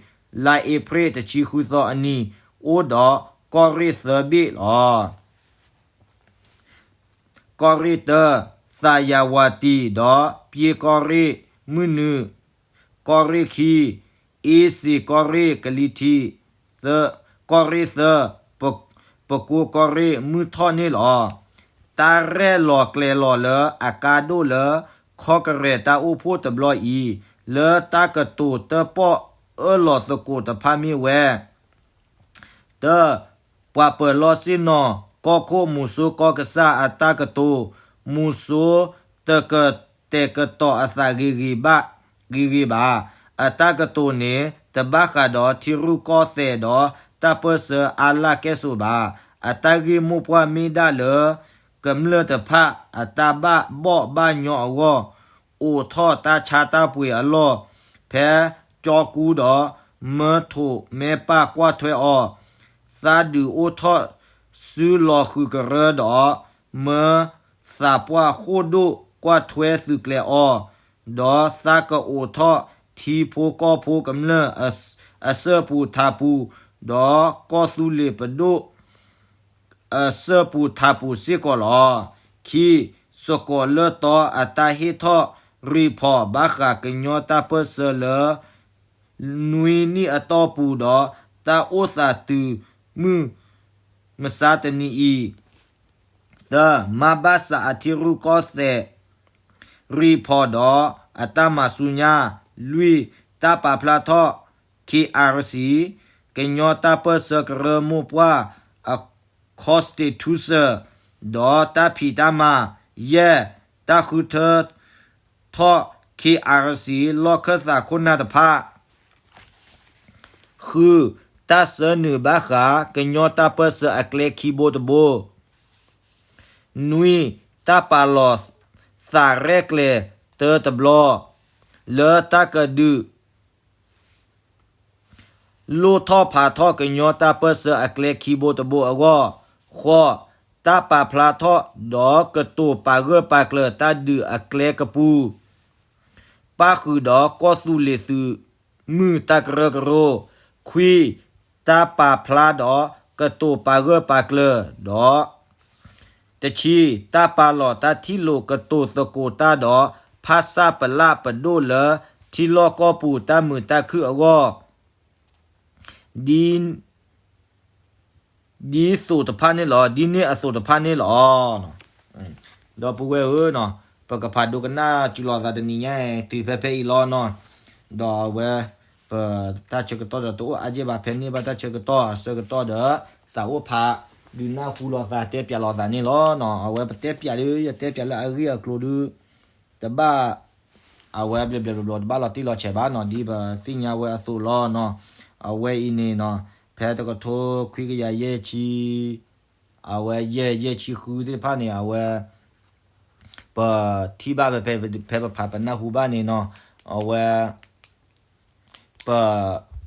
လါအ့ဖြ့ၣ်တဆံဃုသီအနံၤ, အိၣ်ဒီးကီၢ်ရ့ၣ်သၢဘ့ၣ်လီၤ. ကီၢ်ရ့ၣ်တၢ, သးယၤဝၤတံၣ် ဒီးပျ့ကီၢ်ရ့ၣ်မုၢ်နုာ်, ကီၢ်ရ့ၣ်ခံ, အ့စ့ၣ်ကီၢ်ရ့ၣ်ကလံၤထံး, သၢ, ကီၢ်ရ့ၣ်သၢ, ပ, ပကိကီၢ်ရ့ၣ်မုၢ်ထီၣ်န့ၣ်လီၤ. တၢ်ရဲၣ်လီၤကျဲၤလီၤလၢအကါဒိၣ်လၢ ခီကရဲးတၢ်အိၣ်ဖှိၣ်တဘျီအံၤ, လၢတၢ်ကတိၤတၢၣ်ပီၣ်အၢၣ်လီၤသကိးတဖၣ်မ့ၢ်ဝဲ တၢ, ပှၤပၢၤလီၢ်ဆ့ၣ်နီၤ ကီၢ်ခိၣ်မူၤစိကီၢ်ကစၢ်အတၢ်ကတိၤ, မူၤစိတကတဲာ်ကတီၤအသးဂ့ၤဂ့ၤဘၣ်, ဂ့ၤဂ့ၤဘၣ်. အတၢ်ကတိၤန့ၣ် တဘၣ်ဃးဒီးထံရူၢ်ကီၢ်သဲးဒီးတၢ်ပၢၢ်ဆၢအါလၢ်ကဲၣ်ဆိးဘၣ်. အတၢ်ဂ့ၢ်မိၢ်ပှၢ်မ့ၢ်ဒၣ်လၢ ကမျၢၢ်တဖၣ်အတၢ်ဘၣ်ဘီၣ်ဘၣ်ညီအဂီၢ် အိးထီၣ်တၢ်ဆါတၢ်ပှ့ၤအလီၢ် ဖဲကၠီကူဒီး မၢထိးမဲပၢ်ကွၢ်ထွဲအီၤ, သးဒုးအိၣ်ထီၣ်စုလီၤဃုာ်ကရၢဒီး မၢသးပှၢ်ဃိၣ်ဒိၣ်ကွၢ်ထွဲသုးကျဲၤအီၤ, ဒီးသးကအိးထီၣ်ထံဖိကီၢ်ဖိကမျၢၢ်အဆၢၣ်ပူၤထးပူၤ, ဒီးကီၢ်သူလ့ၤပဒိၣ် အဆၢၣ်ပူၤထးပူၤစ့ၢ်ကီးလီၤ. ခံ, စကိးလၢတီအတၢ်ဟ့ၣ်ထီၣ် report ဘၣ်ဃးကညီတၢ်ပၢၢ်ဆၢလၢ နွံနံၣ်အတီၢ်ပူၤဒီး တၢ်အိၣ်သးတုၤမုၢ်မဆါတနံၤအံၤ, သၢ, မဘစ အထံရူၢ်ကီၢ်သဲး report ဒီးအတၢ်မၤဆူညါ, လွံၢ်, တၢ်ပာ်ဖျါထီၣ် ခ့ၣ်အၣ်စံၣ် ကညီတၢ်ပၢၢ်ဆၢကရၢမိၢ်ပှၢ်အ constitution ဒီးတၢ်ဖံးတၢ်မၤ, ယဲၢ်, တၢ်ဃုထၢထီၣ် ခ့ၣ်အၣ်စံၣ် လီၢ်ခၢၣ်သးခိၣ်နၢ်တဖၣ်, ဃု, တၢ်ဆၢနုာ်ဘၣ်ဃးကညီတၢ်ပၢၢ်ဆၢအကျဲခံဘိတဘိ, နွံ, တၢ်ပာ်လီၤသးရဲၣ်ကျဲၤတၢတဘျီ လၢတၢ်ကဒုး လိၣ်ထီၣ်ဖးထီၣ်ကညီတၢ်ပၢၢ်ဆၢအကျဲခံဘိတဘိအဂီၢ်, ဃိး, တၢ်ပာ်ဖျါထီၣ်ဒီးကတိၤပာ်ဂၢၢ်ပာ်ကျၢၤတၢ်ဒုးအကျဲကပူၤ ပၣ်ဃုာ်ဒီးကီၢ်သူလ့ၤသုးမုၢ်တၢ်ကရၢကရိ, ခွံ, တၢ်ပာ်ဖျါဒီးကတိၤပာ်ဂၢၢ်ပာ်ကျၢၤဒီး တဆံ, တၢ်ပာ်လီၤတၢ်ထံၣ်လိာ်ကတိၤသကိးတၢ်ဒီး ဖၣ်ဆၣ်ပလၣ်ပဒိၣ်လၢထံလီၢ်ကီၢ်ပူၤတၢ်မုာ်တၢ်ခုၣ်အဂီၢ် ဒ်သိးတဖၣ်န့ၣ်လီၤ, ဒ်န့ၣ်အသိးတဖၣ်န့ၣ်လီၤ. ဒီပုၢ်ဝဲၢ်ဧၢ, ပကဖးဒိကနၣ်စူၤလီၤသးတနံၤညါ တုၤဖဲဖဲအံၤလီၤနီၤ. ဒီးအဝဲ ပတၢ်ဆၢကတီၢ်ဒီးတအိၣ်အါယဲၢ်ဘၣ်, ဖဲန့ၢ်ဘၣ်တၢ်ဆၢကတီၢ်အဆၢကတီၢ်ဒီး သးအိၣ်ဖး ဒုးနၢ်ဟူလိာ်သးတဲပၠးလိာ်သးန့ၣ်လီၤ. အဝဲပတဲပၠးဒီး ယတဲပၠးလၢအဂ့ၢ်အကျိၤဒီး တဘၣ် အဝဲဘျဲၣ်ဘျဲၣ်ဘျီဘျီ တဘၣ်လီၤတံၢ်လီၤဆဲးဘၣ်နီၤ, ဒ်ပသ့ၣ်ညါဝဲအသိးလီၤနီၤ. အဝဲအံၤန့ၣ်နီၤ, ဖဲတကထိခွံကယၤယဲၢ်ဆံ, အဝဲယဲၢ်, ယဲၢ်ဆံဃုသ့ၣ်တဖၣ်န့ၣ် အဝဲ ပထံၣ်ဘၣ်ဖဲ ဖဲပဖးပနၢ်ဟူဘၣ်န့ၣ်နီၤ, အဝဲ ပ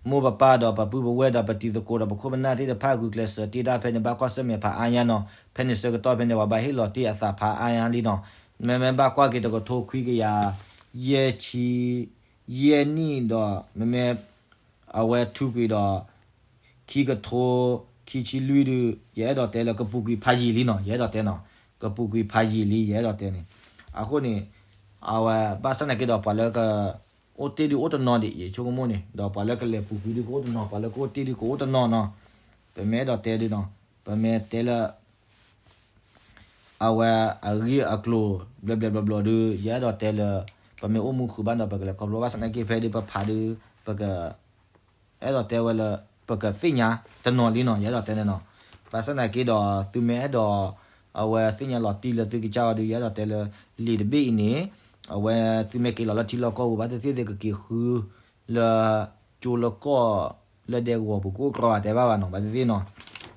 မိၢ်ပပၢ်ဒီးပပုၢ်ပဝဲၢ်ဒီးပတံၤသကိးဒီးပခိၣ်ပနၢ်သ့ၣ်တဖၣ် ဂုာ်ကျဲးစၢးတ့တၢ်ဖဲန့ၣ် ဘၣ်ကွၢ်ဆၢၣ်မဲာ်ဖးအါညါနီၤ. ဖဲန့ၣ်ဆၢကတီၢ်ဖဲန့ၣ် ပှၤဘၣ်ဟ့ၣ်လီၤတ့ၢ်အသးဖးအါညါလံနီၤ. မ့မ့ၢ်ဘၣ်ကွၢ်က့ၤတကထိခွံကယၤယဲၢ်ဆံယဲၢ်နံၣ်ဒီး မ့မ့ၢ် အဝဲထုးကွံာ်ဒီး ခံကထိခံဆံလွံၢ်ဒုး ယအဲၣ်ဒိးတဲလၢ ကပူၤကွံာ်ဖးယံာ်လံနီၤ, ယအဲၣ်ဒိးတဲနီၤ, ကပူၤကွံာ်ဖးယံာ်လံ ယအဲၣ်ဒိးတဲန့ၣ်. အဃိန့ၣ် အဝဲဘၣ်ဆၣ်နာ်က့ဒီး ပှၤလၢက အိၣ်တ့ၢ်ဒုးအိၣ်တနီၤဒံး ယဆိကမိၣ်န့ၣ် ဒီးပှၤလၢကလဲၤပူၤကွံာ်ဒုးကအိၣ်တနီၤ ပှၤလၢကအိၣ်တ့ၢ်ဒုးကအိၣ်တနီၤနီၤ. ပမ့ၢ်အဲၣ်ဒိးတဲဒုးနီၤ ပမ့ၢ်တဲလၢ အဝဲအဂ့ၢ်အကျိၤ ဘျဲၣ်ဘျဲၣ်ဘျီဘျီဒုး ယအဲၣ်ဒိးတဲလၢ ပမ့ၢ်အိၣ်မူဃုာ်ဘၣ်ဒီး ပကလဲၤခီဖျိဘၣ်ဆၣ်သနာ်က့ ဖဲဒုးပဖးဒုး ပက အဲၣ်ဒိးတဲဝဲလၢ ပကသ့ၣ်ညါတနီၤလံနီၤ ယအဲၣ်ဒိးတဲန့ၣ်နီၤ. ဘၣ်ဆၣ်သနာ်က့ဒီး သုမ့ၢ်အဲၣ်ဒိး အဝဲသ့ၣ်ညါလီၤတံၢ်လၢသုကစၢ်အီၤဒုး ယအဲၣ်ဒိးတဲလၢ လံာ်တဘ့ၣ်အံၤန့ၣ် အဝဲသုမ့ၢ်က့ၤလီၤလၢထံလီၢ်ကီၢ်ပူၤ ဘၣ်သ့ၣ်သ့ၣ်သုကက့ၤဃု လၢ ကၠိလၢကီၢ် လၢဒဲကဝီၤပူၤကအိၣ်ကြီအတဲဘၣ်ဘၣ်နီၤ ဘၣ်သ့ၣ်သ့ၣ်နီၤ.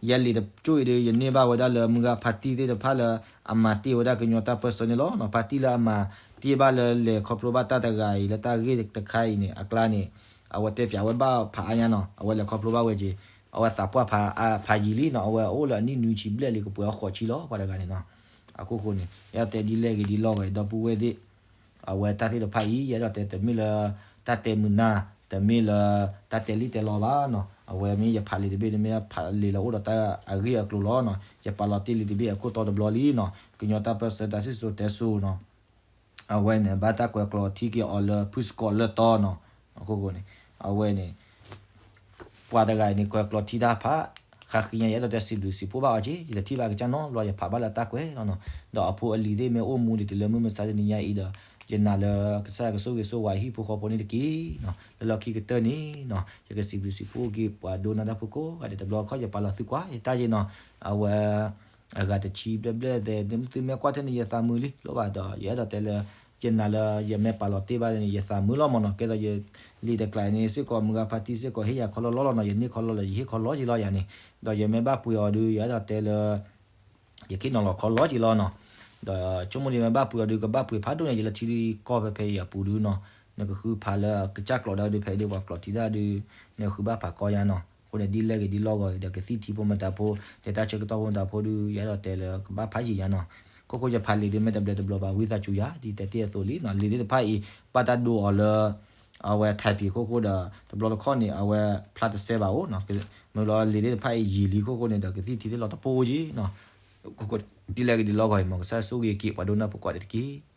ယဲလံာ်တကၠိၢ်အံၤဒုး ယန့ၢ်ဘၣ်ဝဲဒၣ်လၢမုၢ်ဂၤဖါတံၢ်သ့ၣ်တဖၣ်လၢ အမၤတ့ၢ်ဝဲဒၣ်ကညီတၢ်ပၢၢ်ဆၢန့ၣ်လီၤနီၤ. ဖါတံၢ်လၢအမၤတ့ၢ်ဘၣ်လၢလဲၤခီဖျိဘၣ်တၢ်တဂၤအံၤ လၢတၢ်ဂ့ၢ်တခါအံၤန့ၣ် အကျါန့ၣ် အဝဲတဲဖျါဝဲဘၣ်ဖးအါညါနီၤ အဝဲလဲၤခီဖျိဘၣ်ဝဲက့ၤ အဝဲသးပှၢ်ဖးယံာ်လံနီၤ အဝဲအိၣ်လၢအနံၣ်နွံဆံဘျဲၣ်လံ ကပှဲၤအီၤဃိးဆံလီၤ ပှၤတဂၤန့ၣ်နီၤ. အခိၣ်ဃိန့ၣ် ယအဲၣ်ဒိးတဲဒ်လဲၣ်ဂ့ၤဒ်လဲၣ်ဂ့ၤ ဒီပုၢ်ဝဲၢ်သ့ၣ် အဝဲတၢ်သ့ၣ်တဖၣ်အံၤ ယအဲၣ်ဒိးတဲတမ့ၢ်လၢ တၢ်တဲမုာ်နၢ် တမ့ၢ်လၢ တၢ်တဲလံၣ်တဲလီဘၣ်နီၤ. အဝဲမ့ၢ်ယဖးလံာ်တဘ့ၣ်န့ၣ် မ့ၢ်ဖးလံာ်လၢအိၣ်ဒီးတၢ်အဂ့ၢ်အကျိၤလီၤနီၤ. ယပာ်လီၤတ့ၢ်လံာ်တဘ့ၣ်အခိၣ်တီတဘျီလံနီၤ. ကညီတၢ်ပၢၢ်ဆၢတၢ်စံၣ်စိၤတဲစိၤနီၤ အဝဲန့ၣ် ဘၣ်တၢ်ကွဲးကျိးထံက့ၤအီၤလၢဖုစကီးလၢတီနီၤ. အဃိန့ၣ် အဝဲန့ၣ် ပှၤတဂၤအံၤန့ၣ် ကွဲးကျိးထံတၢ်ဖး ဃါဃံညါ ယအဲၣ်ဒိးတဲစံးဘျုးစံးဖှိၣ်ဘၣ်အီၤက့ၤ ယတထံၣ်ဘၣ်ကစၢ်နီတဘျီ ယဖးဘၣ်လၢတၢ်ကွဲးလီၤနီၤ. ဒီးအဖိအလံၤသ့ၣ်မ့ၢ်အိၣ်မူဒံးတုၤလၢမုၢ်မဆါတနံၤညါအံၤဒီး ယနာ်လၢကစၢ်ယွၤကဆိၣ်ဂ့ၤဆိၣ်ဝါဟံၣ်ဖိဃီဖိန့ၣ်တက့ၢ်နီၤ. လၢလီၢ်ခံကတၢၢ်န့ၣ်နီၤ ယကစံးဘျုးစံးဖှိၣ်က့ၤပှၤဒိကနၣ်တၢ်ဖိကိးဂၤဒဲး တဘျီခီၣ် ယပာ်လီၤသုကွၢ်ယတၢ်ယ့ၢ်နီၤ. အဝဲ အဂၤတဆံဘျဲၣ်ဘျဲၣ်သဲး သုမ့ၢ်ကွၢ်ထဲန့ၣ် ယသးမုာ်လံ လိၣ်ဘၣ်ဒီး ယအဲၣ်ဒိးတဲလၢ ယနာ်လၢယမ့ၢ်ပာ်လီၤတ့ၢ်ဘၣ်န့ၣ် ယသးမုာ်လီၤမၢ်နီၤ. ကဲသိးယလံာ်တကျိၤန့ၣ်စ့ၢ်ကီး မုၢ်ဂၤဖါတံၢ်စ့ၢ်ကီး ဟ့ၣ်ယၤခီလီလီလီၤနီၤ. ယန့ၢ်ခီလီလၢယဟ့ၣ်ခီလီက့ၤလီၤယၤန့ၣ် ဒီးယမ့ၢ်ဘၣ်ပှ့ၤအီၤဒုး ယအဲၣ်ဒိးတဲလၢ ယကဟ့ၣ်နီၤလီၤခီလီက့ၤလီၤနီၤ. ဒီးဆိကမိၣ်ဒ်မ့ၢ်ဘၣ်ပှ့ၤအီၤဒုး ကဘၣ်ပှ့ၤဖးဒိၣ်န့ၣ် ယလၢထံကီၢ်ဖဲဖဲအံၤအပူၤဒုးနီၤ နကဃုဖးလၢကစၢ်ကျိးဒၣ်ဒုး ဖဲဒုးပှၤကျိးထံတၢ်ဒုး နဃုဘၣ်ဖးကီညါနီၤ. အဃိန့ၣ် ဒ်လဲၣ်ဂ့ၤဒ်လဲၣ်ဂ့ၤဒီး ကသံၣ်ထံဖိမတၤဖိ တဲတၢ်ဆၢကတီၢ်ဖိမတၤဖိဒုး ယအဲၣ်ဒိးတဲလၢကဘၣ်ဖးယံာ်ညါနီၤ. ခိၣ်ဃိယဖးလံာ်ဒုး မ့ၢ်တဘျဲးတဘျီဘၣ် ဝံသးစူၤယၤ ဒ်တဲတ့ၢ်အသိးလံနီၤ. လံာ်သ့ၣ်တဖၣ်အံၤ ဘၣ်တၢ်ဒိအီၤလၢ အဝဲ typing ခိၣ်ဃိဒီး တဘျီတခီၣ်န့ၣ် အဝဲဖျါတစဲးဘၣ်အိၣ်နီၤ. မ့ၢ်လီၤလံာ်သ့ၣ်တဖၣ်အံၤယံာ်လံခိၣ်ဃိန့ၣ်ဒီး ကသံၣ်ထံသ့ၣ်လီၤတပိၢ်ယံၤနီၤ. ခိၣ်ဃိ ဒ်လဲၣ်ဂ့ၤဒ်လဲၣ်ဂ့ၤ မ်ကစၢ်ဆိၣ်ဂ့ၤက့ၤပှၤဒိကနၣ်ဖိကိးဂၤဒဲးတက့ၢ်.